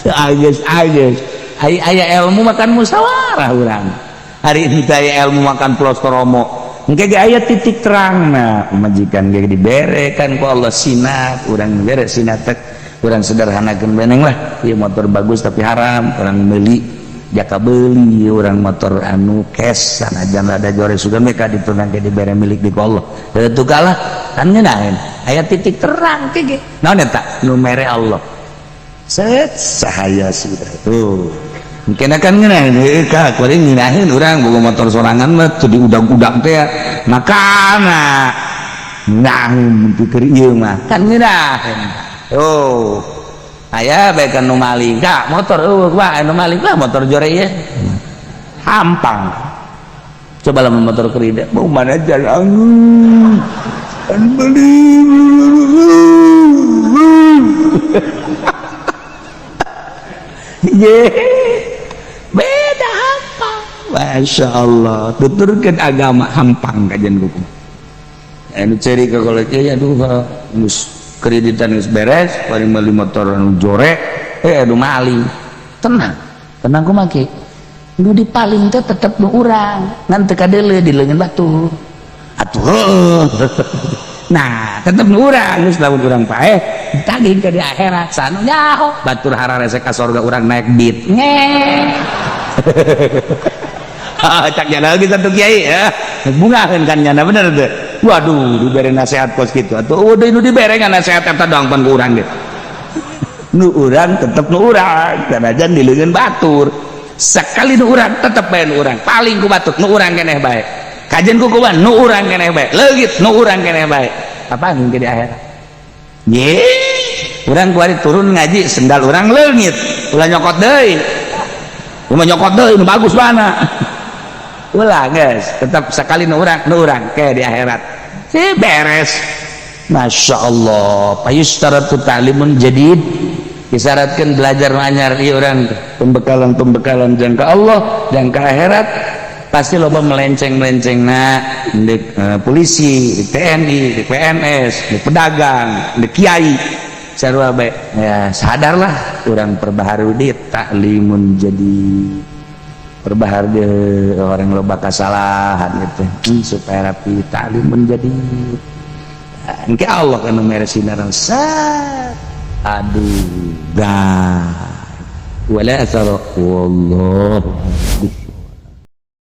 Agus agus aya ilmu makan musyawarah urang. Hari ini aya ilmu makan plostoromo. Engke ge aya titik terang nah pamajikan ge dibere kan ku Allah sinat, urang bere sinat teh urang sederhanakeun beneng lah. Ieu motor bagus tapi haram, urang meuli jaka beuli urang motor anu cash sanajan rada jore sugan we ka ditunang ge dibere milik di ku Allah. Heuh kalah kan ngeunaheun. Aya titik terang ge. Naon eta? Nu mere Allah. Set cahaya sudah tuh mungkin akan ngeunaheun heuh ka kuari ngeunaheun urang boga motor sorangan mah teu diudag-udag teh makana ngeunaheun pikir ieu mah kan ngeunaheun. Oh aya bae kan nu maling ka motor eueuh wah anu maling lah motor jore ieu hampang coba lamun motor kredit mau mana jalan an beli. Ye, beda hampang. Masya Allah, tuturkan agama hampang kajian hukum. Anu ceri ke kalau ya aduh geus kreditan geus beres, paling meuli motor anu jore, aduh maling. Tenang, tenang kumaha ki? Nu dipaling teh tetep nu urang, ngan teu kadeuleu di leungeun batur. Atuh. Nah, tetep nu urang geus lamun urang paeh ditagih ke di akhirat sanu nyaho batur hararese ka sorga urang naik beat nge. Cak nyana lagi satu kiai ya bungaheun kan nyana bener teu. Waduh dibere nasihat kos kitu atuh eueuh nu dibere nasihat eta doang pan ku urang ge. Nu urang tetep nu urang sanajan di leungeun batur. Sekali nu urang tetep bae nu urang paling ku batur nu urang keneh bae. Kajian ku kuban nu urang keneh bae leungit nu urang keneh bae. Apaan ke di akhirat? Ye, urang kuari turun ngaji sendal urang leungit, ulah nyokot deui. Ulah nyokot deui nu bagus mana. Ulah geus, tetap sekali nu urang ke di akhirat. Si beres. Masya Allah, payustaratu ta'limun jadid. Disyaratkeun belajar anyar ieu urang pembekalan-pembekalan jangka Allah, jangka akhirat. Pasti loba melenceng-melenceng na di polisi, di TNI, di PNS, di pedagang, di kiai. Sarua bae. Ya, sadarlah urang perbaharu di taklimun jadi perbaharu di orang loba kasalahan gitu. Supaya rapi taklimun jadi. Engke Allah kan mere sinaran sat. Aduh, dah. Wala athara wallahu.